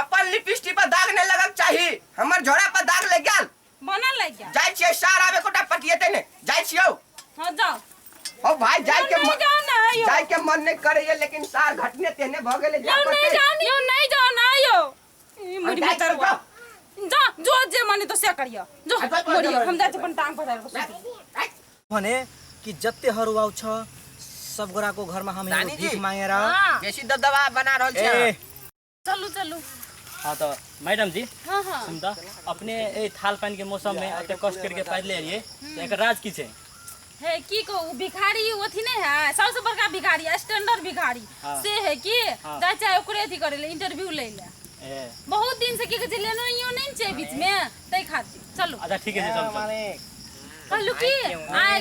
अपन लिपस्टिक पर दाग नहि लगक चाही हमर झोरा पर दाग लागि गेल बनल लागि गेल जाइ छियै सर आब एकोटा पटिएतै नहि जाइ छियौ हाँ जाओ हो भाई जाइ के नहीं मन जाओ ना यौ जाइ के मन नहि करैया लेकिन सार घटने तेहने भऽ गेलै यौ जाय नहीं पड़तै जाओ यौ नहीं जाओ ना यौ ई मुड़ी जाइ में छियौ, तरवा जा जो जे मने तो से करियो जो आ, जा, मोरियो जा, हम जाइ छी अपन टांग पसारि कऽ सुतबै। भने कि जते हरुआउ छ सब गोराको घरमा हम एगो नानी जी। भीख मांगेर हाँ बेसी दबदबा बना रहल छी ए अहाँ। चलू चलू हाँ तो मैडम जी हाँ हाँ सुन तऽ अपने एहि थाल पानि के मौसम में एते कष्ट करके पैदले एलियै तऽ एकर राज की छै है की कहू भिखारी अथी नहीं है सबसे बड़का भिखारी स्टैंडर्ड भिखारी हाँ। से है कि हाँ। जाय चाहे ओकरे अथी करे ले इंटरव्यू ले ले ए बहुत दिन से की कहै छै लेनो इहो नहीं छै बीच में तै खातिर चलू अच्छा ठीक है चल चल मालिक कहलू की आइ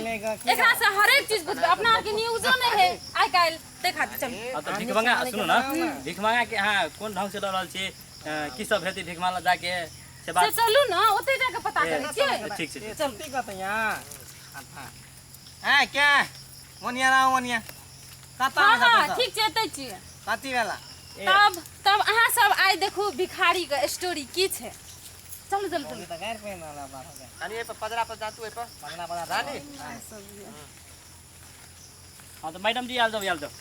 एकरा से हरेक चीज बुझबै अपना आर के न्यूजो नहीं है आइ काल्हि ताहि खातिर चलू। अब तऽ भिखमंगा सुनू ने, भिखमंगा के अहाँ कोन ढंग से लऽ रहल छी, की सब हेतै भिखमंगा जाके से से बात चलू ने ओतै जाके पता करै छियै। ठीक छै। चलू। ठीक है यहाँ है क्या ओनिया राव ओनिया कता हाँ हाँ ठीक छै एतै छियै। कति बेला तब तब अहाँ सब आइ देखू भिखारी के स्टोरी की छै। चलू चलू चलू। त गैर पेन वाला बात हो गया। रानी एहि पर पजरा पर जातू, एहि पर पगला पगला रानी। हाँ तऽ मैडम जी आयल जाउ, आयल जाउ।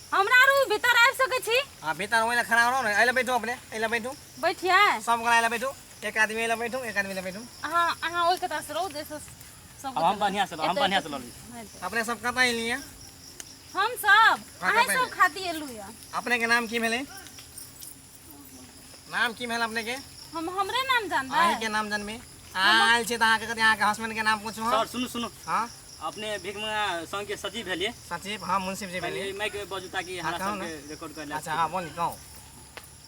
हमरा आरू भीतर आबि सकै छी? हां भीतर ओइला खड़ा रहो ने, एला बैठो अपने, एला बैठो। बैठिए सब गोरा एला बैठो, एक आदमी एला बैठो, एक आदमी एला बैठो। अहाँ अहाँ ओहि कता से रहू जैसे सब। हम बढ़िया से हम बढ़िया से लऽ लै। अपने सब कतऽ एलियै? हम सब हाँ, अहाँ कतऽ सब खातिर एलू या। अपने के नाम की भेलै? नाम की भेल अपने के? हम हमरे नाम जानबै? अहीं के नाम जानबै। आयल छी तऽ अहाँके कथी अहाँके हस्बैंड के नाम पूछू। सर सुनू सुनू, हाँ अपने भिखमंगा संघ के सचिव भेलियै? सचिव हाँ, मुंसिफ जी भेलियै। माइक में बजू ताकि हमरा कहू सबके रिकॉर्ड कर ले। अच्छा हाँ बोली कहू।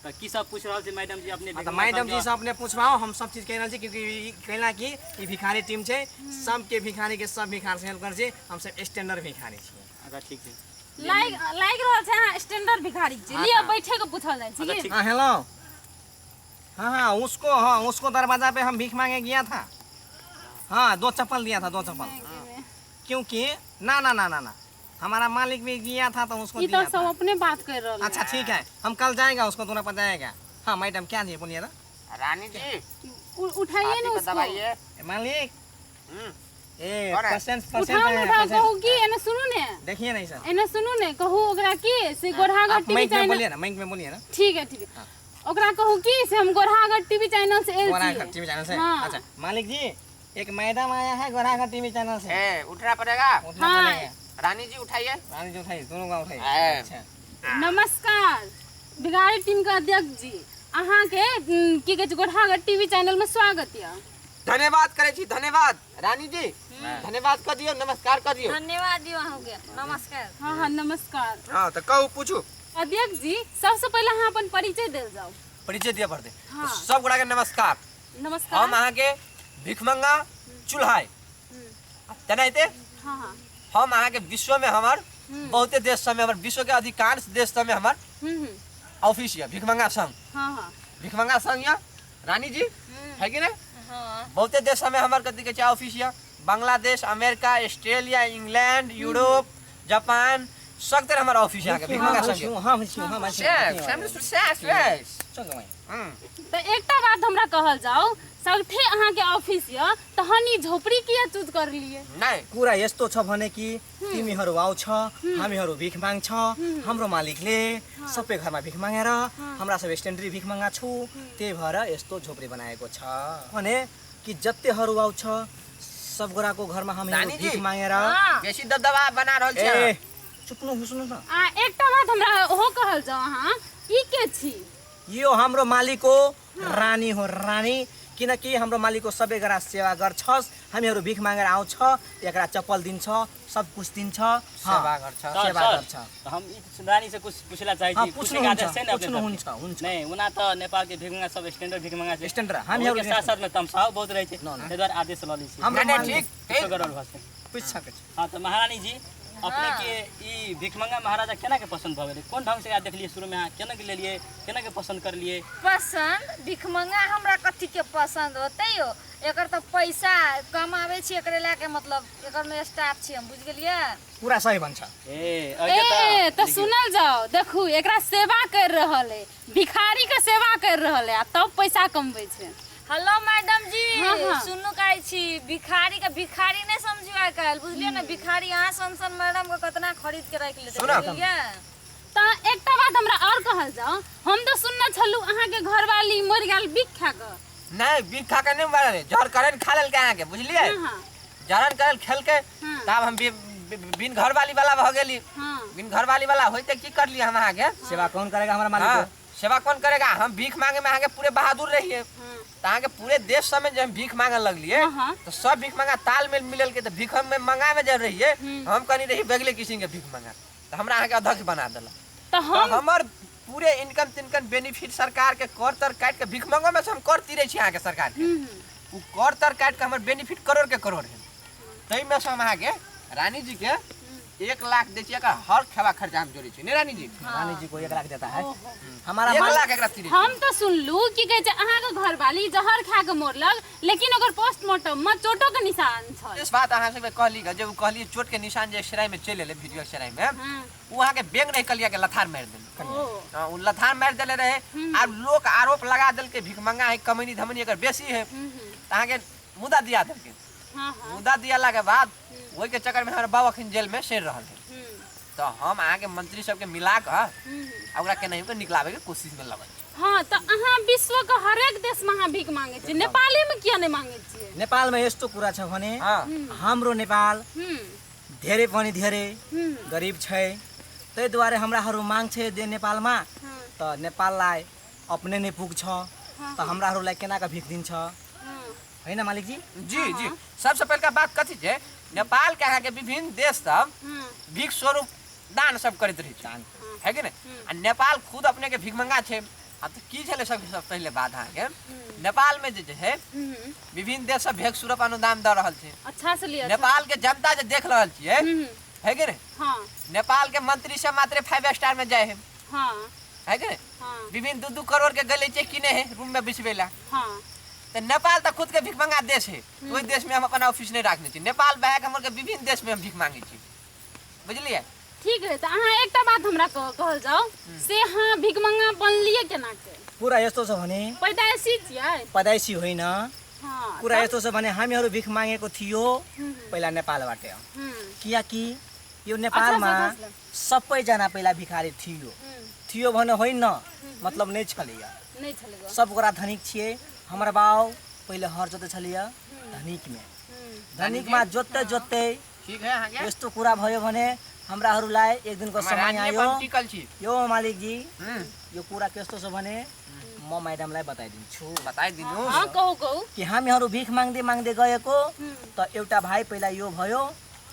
तऽ की सब पूछ रहल छी मैडम जी अपने? हाँ, तऽ मैडम जी से अपने पूछवाओ, हम सब चीज कहि रहल छी क्योंकि कैला कि ई भिखारी टीम छै, सबके भिखारी के सब भिखार से हेल्प करै छै, हम सब स्टैंडर्ड भिखारी छियै। अच्छा ठीक छै। लाइक लाइक रहल छै अहाँ स्टैंडर्ड भिखारी छी। लिअ बैठे के पूछल जाइ छै की? हाँ हेलो, हाँ हाँ उसको, हाँ उसको दरवाजा पे हम भीख मांगे गया था, हाँ 2 चप्पल दिया था, 2 चप्पल। क्योंकि ना ना ना ना ना हमारा मालिक भी गया था तो उसको ई दिया तऽ सब था। अपने बात कर रहल। अच्छा ठीक है, हम कल जाएगा उसको दोनों पर जाएगा। हाँ मैडम क्या जी बोलिए ना। रानी जी उठाइए ना उसको। दबाइए मालिक ए कौन है? परसेंट परसेंट उठाओ ने, उठाओ कहू की एने सुनू ने, देखिए नहीं सर, एने सुनू ने, कहू ओकरा की से गोरहागढ़ आप टीवी माइक में चैनल। बोलिए ना, माइक में बोलिए ना। ठीक है ठीक है, ओकरा कहू की से हम गोरहागढ़ टीवी चैनल से एल गोराघाट छियै। टीवी चैनल से। हाँ। अच्छा मालिक जी एक मैडम आया है गोराघाट टीवी चैनल से। ए उठना पड़ेगा। उठना हाँ। पड़ेगा। रानी जी उठाइए। रानी जी उठाइए, दोनों का उठाइए। अच्छा नमस्कार भिखारी टीम के अध्यक्ष जी, अहाँ के की कहै छै गोरहागढ़ टीवी चैनल में स्वागत यऽ। धन्यवाद करै छी, धन्यवाद रानी जी, धन्यवाद कर दियौ, नमस्कार कर दियौ। धन्यवाद दियौ अहाँके, नमस्कार। हाँ हाँ नमस्कार। हाँ तऽ कहू पूछू। अध्यक्ष जी सबसे पहिले अहाँ अपन परिचय देल जाउ। परिचय दिअ पड़तै। हाँ। सब गोटा के नमस्कार। नमस्कार। हम अहाँके भिखमंगा चूल्हाइ तेनाहिते हाँ हाँ हम अहाँके विश्व में हमर बहुते देश सबमे हमर विश्व के अधिकांश देश सबमे हमर ऑफिस यऽ भिखमंगा संघ। हाँ हाँ भिखमंगा संघ यऽ रानी जी, है कि नहीं? हाँ। बहुते देश सबमे हमर कथी कहै छै ऑफिस यऽ, Bangladesh, America, Australia, England, Europe, Japan, सब तरह हमर ऑफिस यऽ अहाँके भिखमंगा संघ। हाँ तऽ एकटा बात हमरा कहल जाउ, सगठे अहाँके ऑफिस यऽ तहन ई झोपड़ी किया चूज करलियै? नहीं कुरा यस्तो छ भने कि तिमीहरू आउँछ, हामीहरू भिख माग्छ, हाम्रो मालिकले सबै घरमा भिख मागेर हाम्रा सब स्ट्यान्डर्ड भिख मागा छु, त्यही भएर यस्तो झोपडी बनाएको छ भने कि जतेहरू आउँछ सब गोराको घरमा हामीहरू रानीजी, भिख मागेर। बेसी दबदबा बना रहल छी ए अहाँ। चुप्नु हुस्नु न। आ एकटा बात हमरा ओहो कहल जाउ, अहाँ ई के छी? यो हाम्रो मालिक हो, रानी हो रानी, किनकि हाम्रो मालिकको सबै गरा सेवा गर्छस्, हामीहरू भिख मागेर आउँछ, एकरा चप्पल दिन्छ, सब कुछ दिन्छ, सेवा गर्छ। सेवा गर्छ। हम ई रानी से कुछ पूछला चाहै हाँ, छी, पूछनु पूछैके हुन्छ, आदेश छै ने अपने पूछनु सबके? हुन्छ, हुन्छ। नहीं ओना तऽ नेपाल के भिखमंगा सब स्टैंडर्ड भिखमंगा छै, स्टैंडर्ड, हामीहरू ओहिके साथ साथ में तमसाओ बहुत रहै छै, न, न। ताहि दुआरे आदेश लऽ लै छी। हाम्रो नहीं, मालिक ठीक, किछो ठीक। गड़बड़ भऽ सकै। पूछ सकै छी। हाँ तऽ महारानी जी अपने के ई भिखमंगा महाराजा केना के पसंद भऽ गेलै? कोन ढंग से अहाँ देखलियै शुरू में, अहाँ केना के लेलियै, केना के पसंद करलियै? पसंद भिखमंगा हमरा कथी के पसंद होतै यौ, एकर तऽ पैसा कमाबै छी एकरे लए के, मतलब एकर में स्टाफ छी हम, बुझि गेलियै? कुरा सही भन्छ। ए ए तऽ सुनल जाउ, देखू एकरा सेवा कर रहल है, भिखारी के सेवा कर रहल है आ तब पैसा कमबै छै। हेलो मैडम जी, हाँ, हाँ। सुनू कहै छी, भिखारी के भिखारी नहीं समझियो आइ काल्हि, बुझलियै ने? भिखारी अहाँ सन सन मैडम के कतना खरीद के राखि लेतै, बुझलियै? तऽ एकटा बात हमरा और कहल जाउ, हम तऽ सुनने छलहुँ अहाँके घरवाली मरि गेल बिख खा कऽ। नहीं बिख खा के नहीं मरल है, जहर करेन खा लेलकै अहाँके, बुझलियै? हाँ, हाँ। जहर करेन खेलकै, हाँ। तब हम बिन घरवाली वाला भऽ गेली। हाँ। बिन घरवाली वाला होइते की करलियै हम अहाँके? सेवा कौन करेगा हमरा मालिक? हाँ, सेवा कौन करेगा? हम भीख मांगे में अहाँके पूरे बहादुर रहिए, तऽ अहाँके पूरे देश सबमे जब हम भीख मांगे लगलिए तो सब भीख मांगा तालमेल मिलल के, तऽ भीख हम मांगा में जब रहिए हम कनी रही बगले किसिम के भीख मांगा, तऽ हमरा अहाँके अध्यक्ष बना देलक। तऽ हम हमर पूरे इनकम तिनकम बेनिफिट सरकार के कर तर काटि के भीख मांगो में से हम कर तीरे छी अहाँके सरकार के। उ कर तर काटि के हमर बेनिफिट करोड़ के करोड़ है। ताहिमे से हम अहाँके रानी जी के 1 लाख दै छियै, एकर हर खेबा खर्चा हम जोड़ै छी। नहीं रानी जी? रानी जी को 1 लाख देता है हमारा। 1 लाख एकरा फ्री। हम तो सुनलू कि कहै छै अहाँके घरवाली जहर खा के मरलक, लेकिन ओकर पोस्टमार्टम में चोटो के निशान छल। इस बात अहाँ सबके कहली जे उ कहलियै चोट के निशान जे एक्सरे में चलि एलै, वीडियो एक्सरे में, उ अहाँके बैंक नहीं कलिया के लथार मारि देलकै। उ लथार मारि देले रहे आ लोक आरोप लगा देलकै भिखमंगा है, कमैनी धमनी एकर बेसी है, तऽ अहाँके मुद्दा दिया देलकै। मुद्दा दियाला के बाद ओहि के चक्कर में हमर बाबा अखन जेल में सड़ि रहल है। तो हम अहाँके मंत्री सबके मिला कऽ आ ओकरा केनाहियो के निकलाबै के कोशिश में लगल छी। हाँ, तो अहाँ विश्व के हरेक देश में अहाँ भीख मांगे छी, नेपाली में किया नहीं मांगे छी? नेपालमा यस्तो कुरा छ भने हाम्रो नेपाल धेरै पनि धेरै गरिब छ, त्यही द्वारा हाम्राहरू माग छ they नेपालमा त नेपाललाई अपने नै पुग्छ त हाम्राहरूलाई केना के भीख दिन्छ हैन मालिक जी? जी जी। सबसे पहिलका बात कथी छै, नेपाल के अहाँके विभिन्न देश सब भीख स्वरूप दान सब करैत रहै छै, है कि नहि? आ नेपाल खुद अपने के भिखमंगा छै। आ तऽ की छलै सबसे पहिले बात अहाँके नेपाल में जे है विभिन्न देश सब भीख स्वरूप अनुदान दऽ रहल छै। अच्छा से लिअ। नेपाल के जनता जे देख रहल छियै, है कि नहि? नेपाल के मंत्री सब मात्र 5 स्टार में जाइ है, है कि नहि? विभिन्न 2-2 करोड़ के गले छै कि नहि है रूम में बिछबै ला। तो नेपाल तो खुद के भिखमंगा देश है, ओहि देश में हम अपना ऑफिस नहीं रखने छी। नेपाल बहक हमर के विभिन्न देश में हम भीख मांगे छी, बुझलियै? ठीक है, तो अहाँ एकटा बात हमरा कहल जाओ से अहाँ भिखमंगा बनलियै केना के? कुरा यस्तो छ भने पैदाइशी छियै? पैदाइशी होइन। कुरा यस्तो छ भने हामीहरू भीख मागेको थियो पहिला नेपालबाट, कियाकि यो नेपालमा सबैजना पहिला भिखारी थियो। थियो भने होइन, मतलब नै छलैया, सब गोरा धनिक छियै। हमर बाउ पहिले हर जोते छलियै धनिकमे, धनिकमा जोत्दै जोत्दै ठीक है अहाँके यस्तो कुरा भयो भने हाम्राहरूलाई एक दिनको समय आयो। यो मालिक जी यो कुरा कस्तो छ भने म म्याडमलाई बताइदिन्छु। बताइदिनु। कहू कहू। कि हामीहरू भीख माग्दै माग्दै गएको त एउटा भाइ पहिला यो भयो,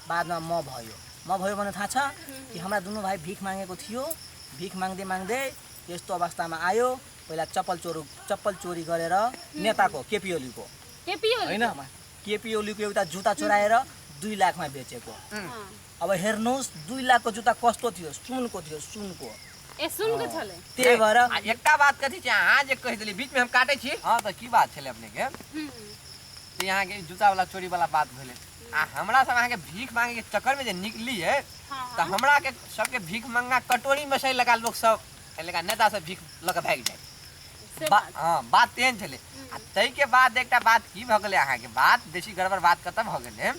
बादमा म भयो। म भयो भने थाहा छ कि हाम्रा दुनु भाइ भीख मागेको थियो। भीख माग्दै माग्दै यस्तो अवस्थामा आयो, पहिला चप्पल चोरी गरेर नेताको केपी ओलीको, होइन केपी ओलीको एउटा जुत्ता चोराएर 2 लाखमा बेचेको। अब हेर्नुहोस् 2 लाखको जुत्ता कस्तो थियो, सुनको थियो, सुनको। ए सुनको छलै। त्यही भएर एकटा बात कथी छै, अहाँ जे कहि देली बीच में हम काटै छी। हाँ त की बात छलै अपने के, तऽ अहाँके जुत्ता वाला चोरी वाला बात भेलै। आ हमरा सब अहाँके भीख मांगे के चक्कर में जे निकलियै तऽ हमरा के सबके भीख मंगा कटोरी में सही लगा लोक सब लगा नेता सब भीख लऽ कऽ भागि जाइ। हाँ बात तेहन छलै। आ ताहिके बाद एकटा बात की भऽ गेलै अहाँके, बात बेसी गड़बड़ बात कतऽ भऽ गेलै,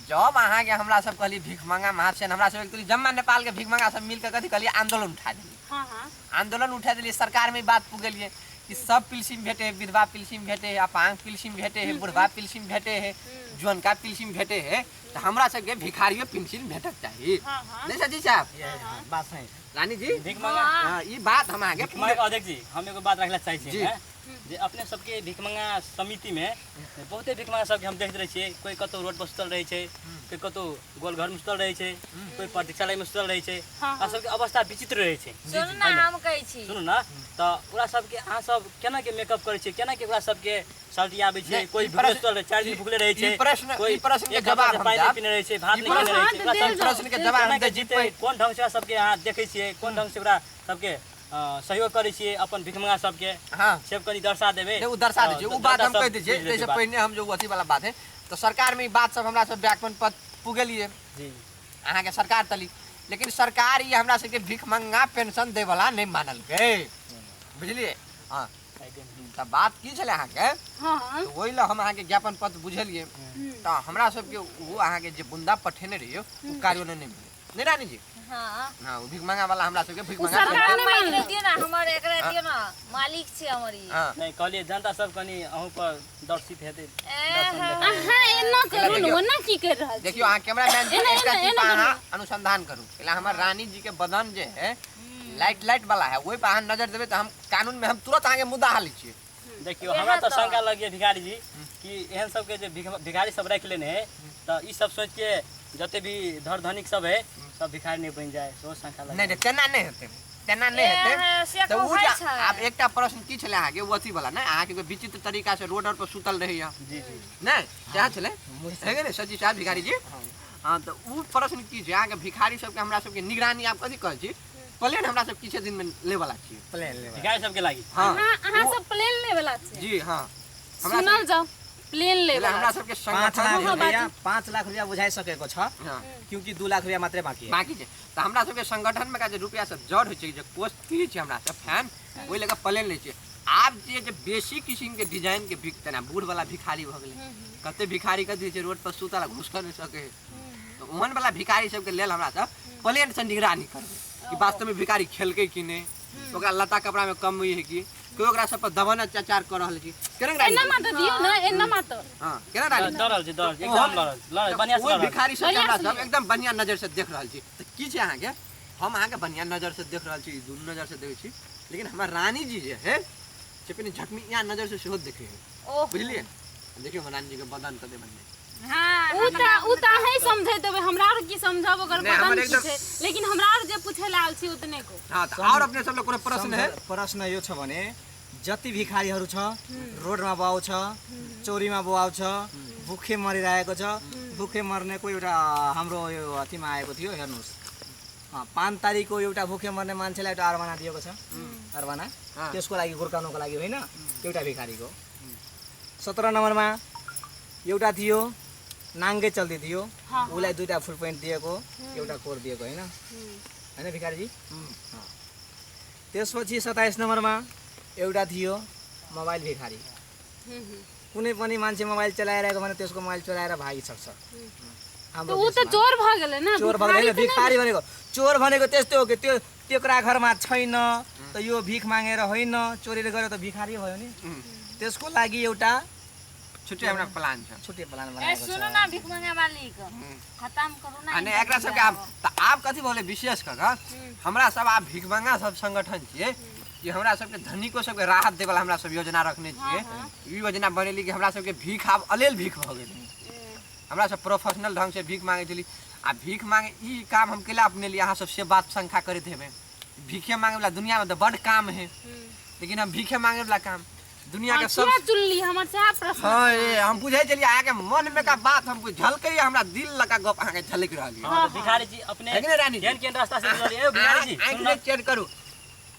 जब अहाँके हमरा सब कहलियै भीख मंगा महासेन, हमरा सब एक जम्मा नेपाल के भीख मंगा सब मिलके कथी कहलियै आंदोलन उठा देलियै। आंदोलन उठा देलियै, सरकार में बात पुगेलियै कि सब पिलसिम भेटे है, विधवा पिलसिम भेटे है, अपांग पिलसिम भेटे है, बुढ़वा पिलसिम भेटे है, जुअनका पिलसिम भेटे है, तो हमरा सबके भिखारियो पेंशन भेटक चाही। नहीं सची साहब? बात सही रानी जी। भीख मंगा हाँ, ई बात हम आगे अध्यक्ष जी हम एगो बात रखला चाहै छी जे अपने सबके भिखमंगा समिति में बहुते भिखमंगा सबके हम देखैत रहै छियै। कोई कतौ रोड पर सुतल रहै छै, कोई कतौ गोल घर में सुतल रहै छै, कोई प्रतीक्षालय में सुतल रहै छै। आ सबके अवस्था विचित्र रहै छै। सुनू ना हम कहै छी, सुनू ना, तऽ ओकरा सबके अहाँ सब केना के मेकअप करै छियै, केना के ओकरा सबके सल्टियाबै छियै? कोई भुखले सुतल रहै, 4 दिन भुखले रहै छै, कोई प्रश्न के जवाब पानि पीने रहै छै, भात नहि खेने रहै छै। ओकरा प्रश्न के जवाब हम जीतै कोन ढंग से ओकरा सबके अहाँ देखै छियै, कोन ढंग से ओकरा सबके सहयोग करै छियै अपन भिखमंगा सबके? हाँ सब कनी दर्शा देबै। उ दर्शा दै छै, उ बात हम कहि दै छियै। ताहिसँ पहिने हम जो अथी वाला बात है तो सरकार में ई बात सब हमरा सब व्याकरण पद पुगेलियै जी अहाँके सरकार तली, लेकिन सरकार ई हमरा सबके भिखमंगा पेंशन दै वाला नहि मानलकै, बुझलियै? हाँ तऽ बात की छलै अहाँके, तऽ ओहि लए हम अहाँके ज्ञापन पत्र बुझेलियै। तऽ हमरा सबके ओ अहाँके जे बुन्दा पठेने रहियै ओ कार्यान्वयन नहि भेलै। नहीं रानी जी? हाँ हाँ, उ भिखमंगा वाला हमरा सबके भिखमंगा सरकार दियो ना, हमर एकरा दियो ना, मालिक छै हमर ई। नहीं कहलिए जनता सब कनी अहूँ पर दर्शित हेतै। अहाँ एना करू न, ओना की कर रहल छी? देखियो अहाँ कैमरामैन जी एकटा चीज पर अहाँ अनुसंधान करू। पहले हमर रानी जी के बदन जे है लाइट लाइट वाला है, ओहि पर अहाँ नजर देबै तऽ हम कानून में हम तुरंत अहाँके मुद्दा हालै छियै। देखियो हमरा तऽ शंका लगिए भिखारी जी कि एहन सबके जे भिखारी सब राखि लेने है तऽ ई सब सोच के जते भी धर धनिक सब है सब भिखारी नहीं बन जाए, सेहो शंका लगे। नहीं नहीं तेना नहीं हेतै, तेना नहि ए, हेतै से तऽ ओ कहै जे छै। आब एकटा प्रश्न की छलै अहाँके ओ अथी वाला नहि अहाँके कोइ विचित्र तरीका से रोड आर पर सुतल रहैया जी जी नहि सएह छलै है कि नहि सची साहब भिखारी जी हँ तऽ ओ प्रश्न की छै अहाँके भिखारी सबके हमरा सबके निगरानी आब कथी कहै छी प्लेन हमरा सब किछे दिनमे लेवला छियै प्लेन लेबै भिखारी सबके लागि हँ अहाँ अहाँ सब प्लेन लेवला छी जी हाँ हमरा सुनल जाओ प्लेन लेवला हमरा सबके 5 लाख संगठन रुपया 5 लाख रुपया बुझाइ सकेको छ हाँ क्योंकि 2 लाख रुपया मात्रै बाँकी है बाँकी छै तऽ हमरा सबके संगठनमे का जे रुपया सब जड़ होइ छै जे कोष की छै हमरा सब फैन ओहि लऽ कऽ प्लेन लै छियै आब जे जे बेसी किसिमके डिजाइनके भीख तेना बूढ़वला भिखारी भऽ गेलै कते भिखारी कथी छै रोड पर सुतल आ घुस कर नहि सकै है तऽ ओहन वला भिखारी सबके लेल हमरा सब प्लेनसँ निगरानी करबै कि वास्तवमे भिखारी खेलकै कि नहि ओकरा लत्ता कपड़ामे कमी है कि कोइ ओकरा सब पर दमन अत्याचार कऽ रहल छी केना एना रानी मात दियौ ना एना मात हाँ केना रानी डरल छी डरल छी एकदम लड़ल लड़ल बढ़िआँ से ओहि लड़ल भिखारी सबके बढ़िआँ हमरा से सब एकदम बढ़िआँ नजर से देख रहल छी तऽ की छै अहाँके हम अहाँके बढ़िआँ नजर से देख रहल छी ई दुनू नजर से देखै छी लेकिन हमर रानी जी जे है से पहिने झटमिया नजर से सेहो देखै है ओहो बुझलियै देखियौ हमर रानी जी के बदन कते बढ़िआँ हाँ उ त अहीं समझै देबै हमरा आर की समझब ओकर नहि, हमर बदन की एकदम- छै लेकिन हमरा आर जे पूछे ला आयल छी उतने को हाँ तऽ आओर अपने सब लोग कोनो प्रश्न है प्रश्न यो छ भने जति भिखारीहरू छ रोडमा बहाउँछ चोरीमा बहाउँछ भुखे मरिरहेको छ भुखे मर्नेको एउटा हाम्रो यो अथीमा आएको थियो हेर्नुहोस् 5 तारिकको एउटा भुखे मर्ने मान्छेलाई एउटा अरवाना दिएको छ अरवाना हाँ। त्यसको लागि गुर्काउनुको लागि होइन एउटा भिखारीको 17 नम्बरमा एउटा थियो नाङ्गै चल्दै थियो उसलाई 2टा फुल पेन्ट दिएको एउटा कोर दिएको होइन होइन भिखारीजी अँ। त्यसपछि 27 नम्बरमा एउटा थियो मोबाइल भिखारी कुनै पनि मान्छे मोबाइल चलाइरहेको भने त्यसको मोबाइल चोराएर भागिसक्छ त हाम्रो उ त देशमा। चोर भ गेलै ना चोर भऽ गेलै भिखारी भनेको चोर भनेको त्यस्तो हो कि त्यो त्यकरा घरमा छैन त यो भिख मागेर होइन चोरीले गर्यो त भिखारी भयो नि त्यसको लागि एउटा छुट्टै हमरा प्लान छ छुट्टै प्लान ए बनाएको छ सुनू ना भिखमंगा मालिक खत्म करू ना आ नहि एकरा सबके आब तऽ आब कथी भऽ गेलै विशेष कऽ कऽ हमरा सब आब भिखमंगा सब संगठन छियै कि हमरा सबके धनिको सबके राहत देवला हमरा सब योजना रखने छियै ई योजना बनेली कि हमरा सबके भीख आब अलेल भीख भऽ गेलै हमरा सब प्रोफेशनल ढंग से भीख मांगे छली आ भीख मांगे ई काम हम केला अपने लिए अहाँ सब से बात शंका करैत हेबै भीखे मांगे वाला दुनिया में तऽ बड काम है लेकिन हम भीखे मांगे वाला काम दुनिया के सब किया चुनली हमर सएह प्रश्न हाँ ये हम बुझै छलियै अहाँके मन में का बात हम झलकै हमरा दिल लगा गप अहाँके झलकि रहल यऽ हाँ, तऽ भिखारी जी अपने है कि नहि रानी जी? केहन केहन रास्ता से गुजरलियै ए भिखारी जी आँखि सुनू न। नहि चेक करू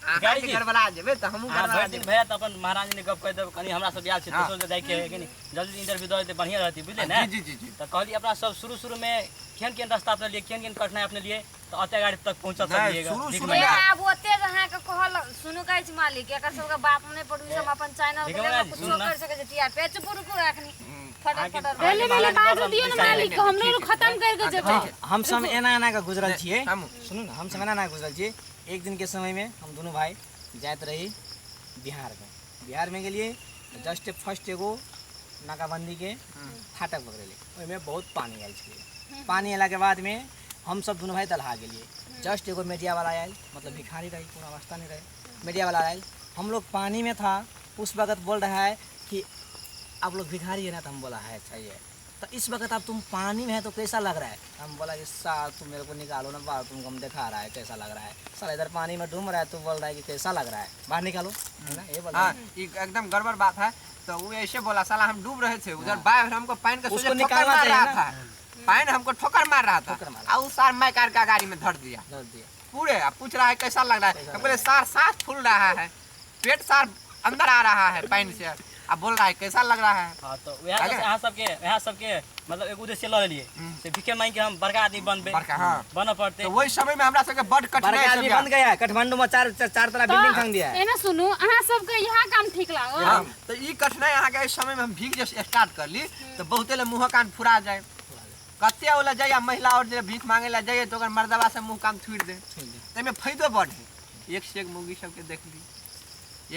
भिखारी अहाँके जी। गड़बड़ा जेबै तऽ हमहूँ अहाँ गड़बड़ा भरि दिन जेबै भैया तऽ अपन महाराज ने गप कहि देब कनि हमरा सब आयल छै हाँ। दोसर जाइके है कनि जल्दी इंटरव्यू दऽ देतै बढ़िआँ रहतै बुझलियै ने जी जी जी जी तऽ कहली अपना सब शुरू शुरू में केहन केहन रास्ता अपने लिए केहन केहन कठिनाई अपने लिए तऽ एते गाड़ी तक पहुँचल नहि, सकिएगा शुरू भीख शुरू मांगे। ए आब ओते जे अहाँके कहल सुनू कहै छी मालिक एकर सबके बात नहि पड़ू ई सब अपन चैनल के भिखमंगा लेल जी, कुछो सुनू ना। कर सकै छै टीआरपी चुप रुकू अखनी फटर अहाँके- फटर पहले पहले बाजू दियौ ने मालिक हमरो आर खत्म कर के जेबै हम सब एना एना के गुजरल छियै हमहूँ। सुनू न हम सब एना एना के गुजरल छियै एक दिन के समय में हम दुनू भाई जाइत रही बिहार में बिहार में गेलियै जस्ट फर्स्ट एगो नाकाबंदी के फाटक पकड़ेली ओहिमे बहुत पानी आयल छलै पानी अयलाके बादमे हम सब दुनू भाई दलहा गेलियै जस्ट एगो मीडिया वाला आयल मतलब भिखारी रही कोनो अवस्था नहीं रहे मीडिया वाला आयल हम लोग पानी में था उस वक्त बोल रहा है कि आप लोग भिखारी है ना तो हम बोला है अच्छा ये तो इस वक्त आप तुम पानी में है तो कैसा लग रहा है हम बोला कि साल तुम मेरे को निकालो ना बाहर तुमको हम दिखा रहा है कैसा लग रहा है साल इधर पानी में डूब रहा है तू बोल रहा है कि कैसा लग रहा है बाहर निकालो है ना ये बोल रहा हाँ है। ये एकदम गड़बड़ बात है तो वो ऐसे बोला साला हम डूब रहे थे उधर बाहर हमको पानी का उसको सोचे ठोकर निकालना मार चाहिए रहा ना। था पानी हमको ठोकर मार रहा था ठोकर मार रहा और उस सार मैं कार का गाड़ी में धर दिया धर दिया पूरे अब पूछ रहा है कैसा लग रहा है हम बोले सार सांस फूल रहा है पेट सार अंदर आ रहा है पानी से अब बोल रहा है कैसा लग रहा है हाँ तो वएह सब अहाँ सबके वएह सबके मतलब एगो उद्देश्य लऽ लेलियै से भिखे मांगि के हम बड़का आदमी बनबै बड़का, हाँ। बनऽ पड़तै तो वही समय में हमरा सबके बड बड़का कठिनाई आदमी सब बन गया काठमांडू में चार चार तरह बिल्डिंग टांग दिया है एना सुनू अहाँ सबके इएह काम ठीक लागल हाँ, तो ई कठिनाई अहाँके एहि समय में हम भीख जे स्टार्ट करली तो बहुते ले मुँह कान फुरा जाए कते ओला जाइए महिला और जे भीख मांगे ला जाइए तो ओकर मर्दबा से मुँह कान थुरि दे ताहिमे फायदो बड है एक से एक मौगी सबके देखली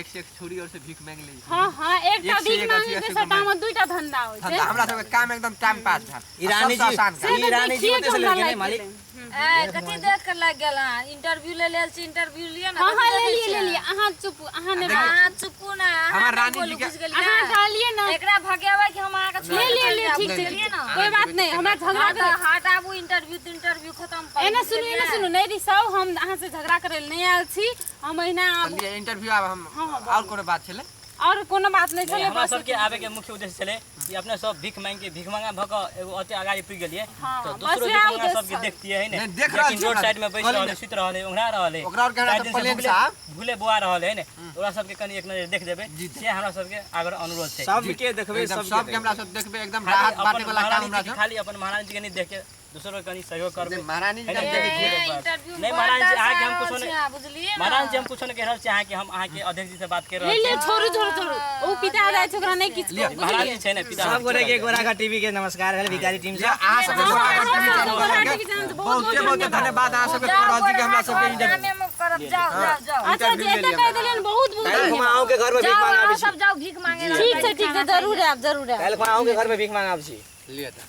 एक से एक छोरी और से भीख मांग ली हाँ हाँ एकटा एक से भीख एक मांगे अथी के अथी सट्टा में दुईटा धंधा होइ छै धंधा हमरा सबके काम एकदम टाइम पास भेल ई रानी सबसँ जी आसान काम ई रानी जी देखिए ओतय से के हमरा लेके लागि नहीं मालिक गेलै। ए कथी देख के लागि गेल अहाँ इंटरव्यू ले लेल छी इंटरव्यू लिअ ना हाँ हाँ कथी ले देखै लिए छियै ले लिए अहाँ चुप अहाँ नहि देखियौ, अहाँ चुपू ना अहाँ हमर नहि रानी जी बोलू के- बुझि गेलियै अहाँ कहलियै ना एकरा भगेबै कि हम अहाँके ले छोड़ि लिए के ले चलि ठीक जायब, छै बुझलियै ना कोई बात नहीं हमरा झगड़ा हँ तऽ हटाबू इंटरव्यू इंटरव्यू इंटरव्यू खत्म कर एने सुनू, एने सुनू, नहीं रिसाउ, हम अहाँ से झगड़ा करे नहीं आयल छी। हम अहिना आब चलिए इंटरव्यू आब हम और कोनो बात छलै? और कोनो बात नहीं छलै। हमरा बस सबके आबे के मुख्य उद्देश्य छलै कि अपने सब भीख मांग के भीख मांगा भ के एगो ओते अगाड़ी पुग गेलिए, हाँ, तो बस दोसरो वएह भीख मांगा उद्देश्य सबके छल। देखतिए है ने। नहीं, देख रहल लेकिन छी रोड हमरा। साइड में बैस कहली रहल ने। है, सुति रहल है, ओंघरा रहल है, ओकरा और के हमरा चारि तऽ दिन से प्लेन भूखले साहब। भूले बोआ रहल है ने, ओकरा सबके कनी एक नजर देख देबै, से हमरा सबके आग्रह अनुरोध छै। सबके देखबै, एकदम सबके सबके हमरा सब देखबै, एकदम खाली राहत अपन बांटे वाला काम महारानी हमरा जी के, सब। खाली अपन महारानी जी के नहीं देख के दोसरो के कनी सहयोग करबै। नहीं, महारानी जी के है हम ने? देखै छियै। इंटरव्यू नहीं महारानी जी, अहाँके हम कुछो नहीं, बुझलिए ना। महारानी जी हम कुछो नहीं कहि रहल छी, अहाँके हम अहाँके अध्यक्ष जी से बात कर रहल ले छी। ले, छोड़ू छोड़ू छोड़ू, ओ पिता जाइ छै, ओकरा नहीं किछु कहू, महारानी बुझलिए? जी छै ने पिता। सब गोटे के गोराघाट टीवी के नमस्कार भेल भिखारी टीम से। अहाँ सबके गोराघाट टीवी चैनल गोराघाट के टीवी चैनल से बहुत बहुते बहुत बहुते धन्यवाद अहाँ सबके कह रहल छी कि हमरा सबके इंटरव्यू कामे में करब, जाओ जाओ जाओ। अच्छा जी, एते कहि देलियनि, बहुत बहुत काल्हि खुमा धन्यवाद। अहूँ के घर में भीख जाओ मांग अहाँ आबै छी। सब जाओ भीख मांगे। ठीक छै, ठीक छै, जरूर आयब, जरूर आयब। काल्हि खुमा अहूँ के घर में भीख मांग आबै छी। लिअ तऽ।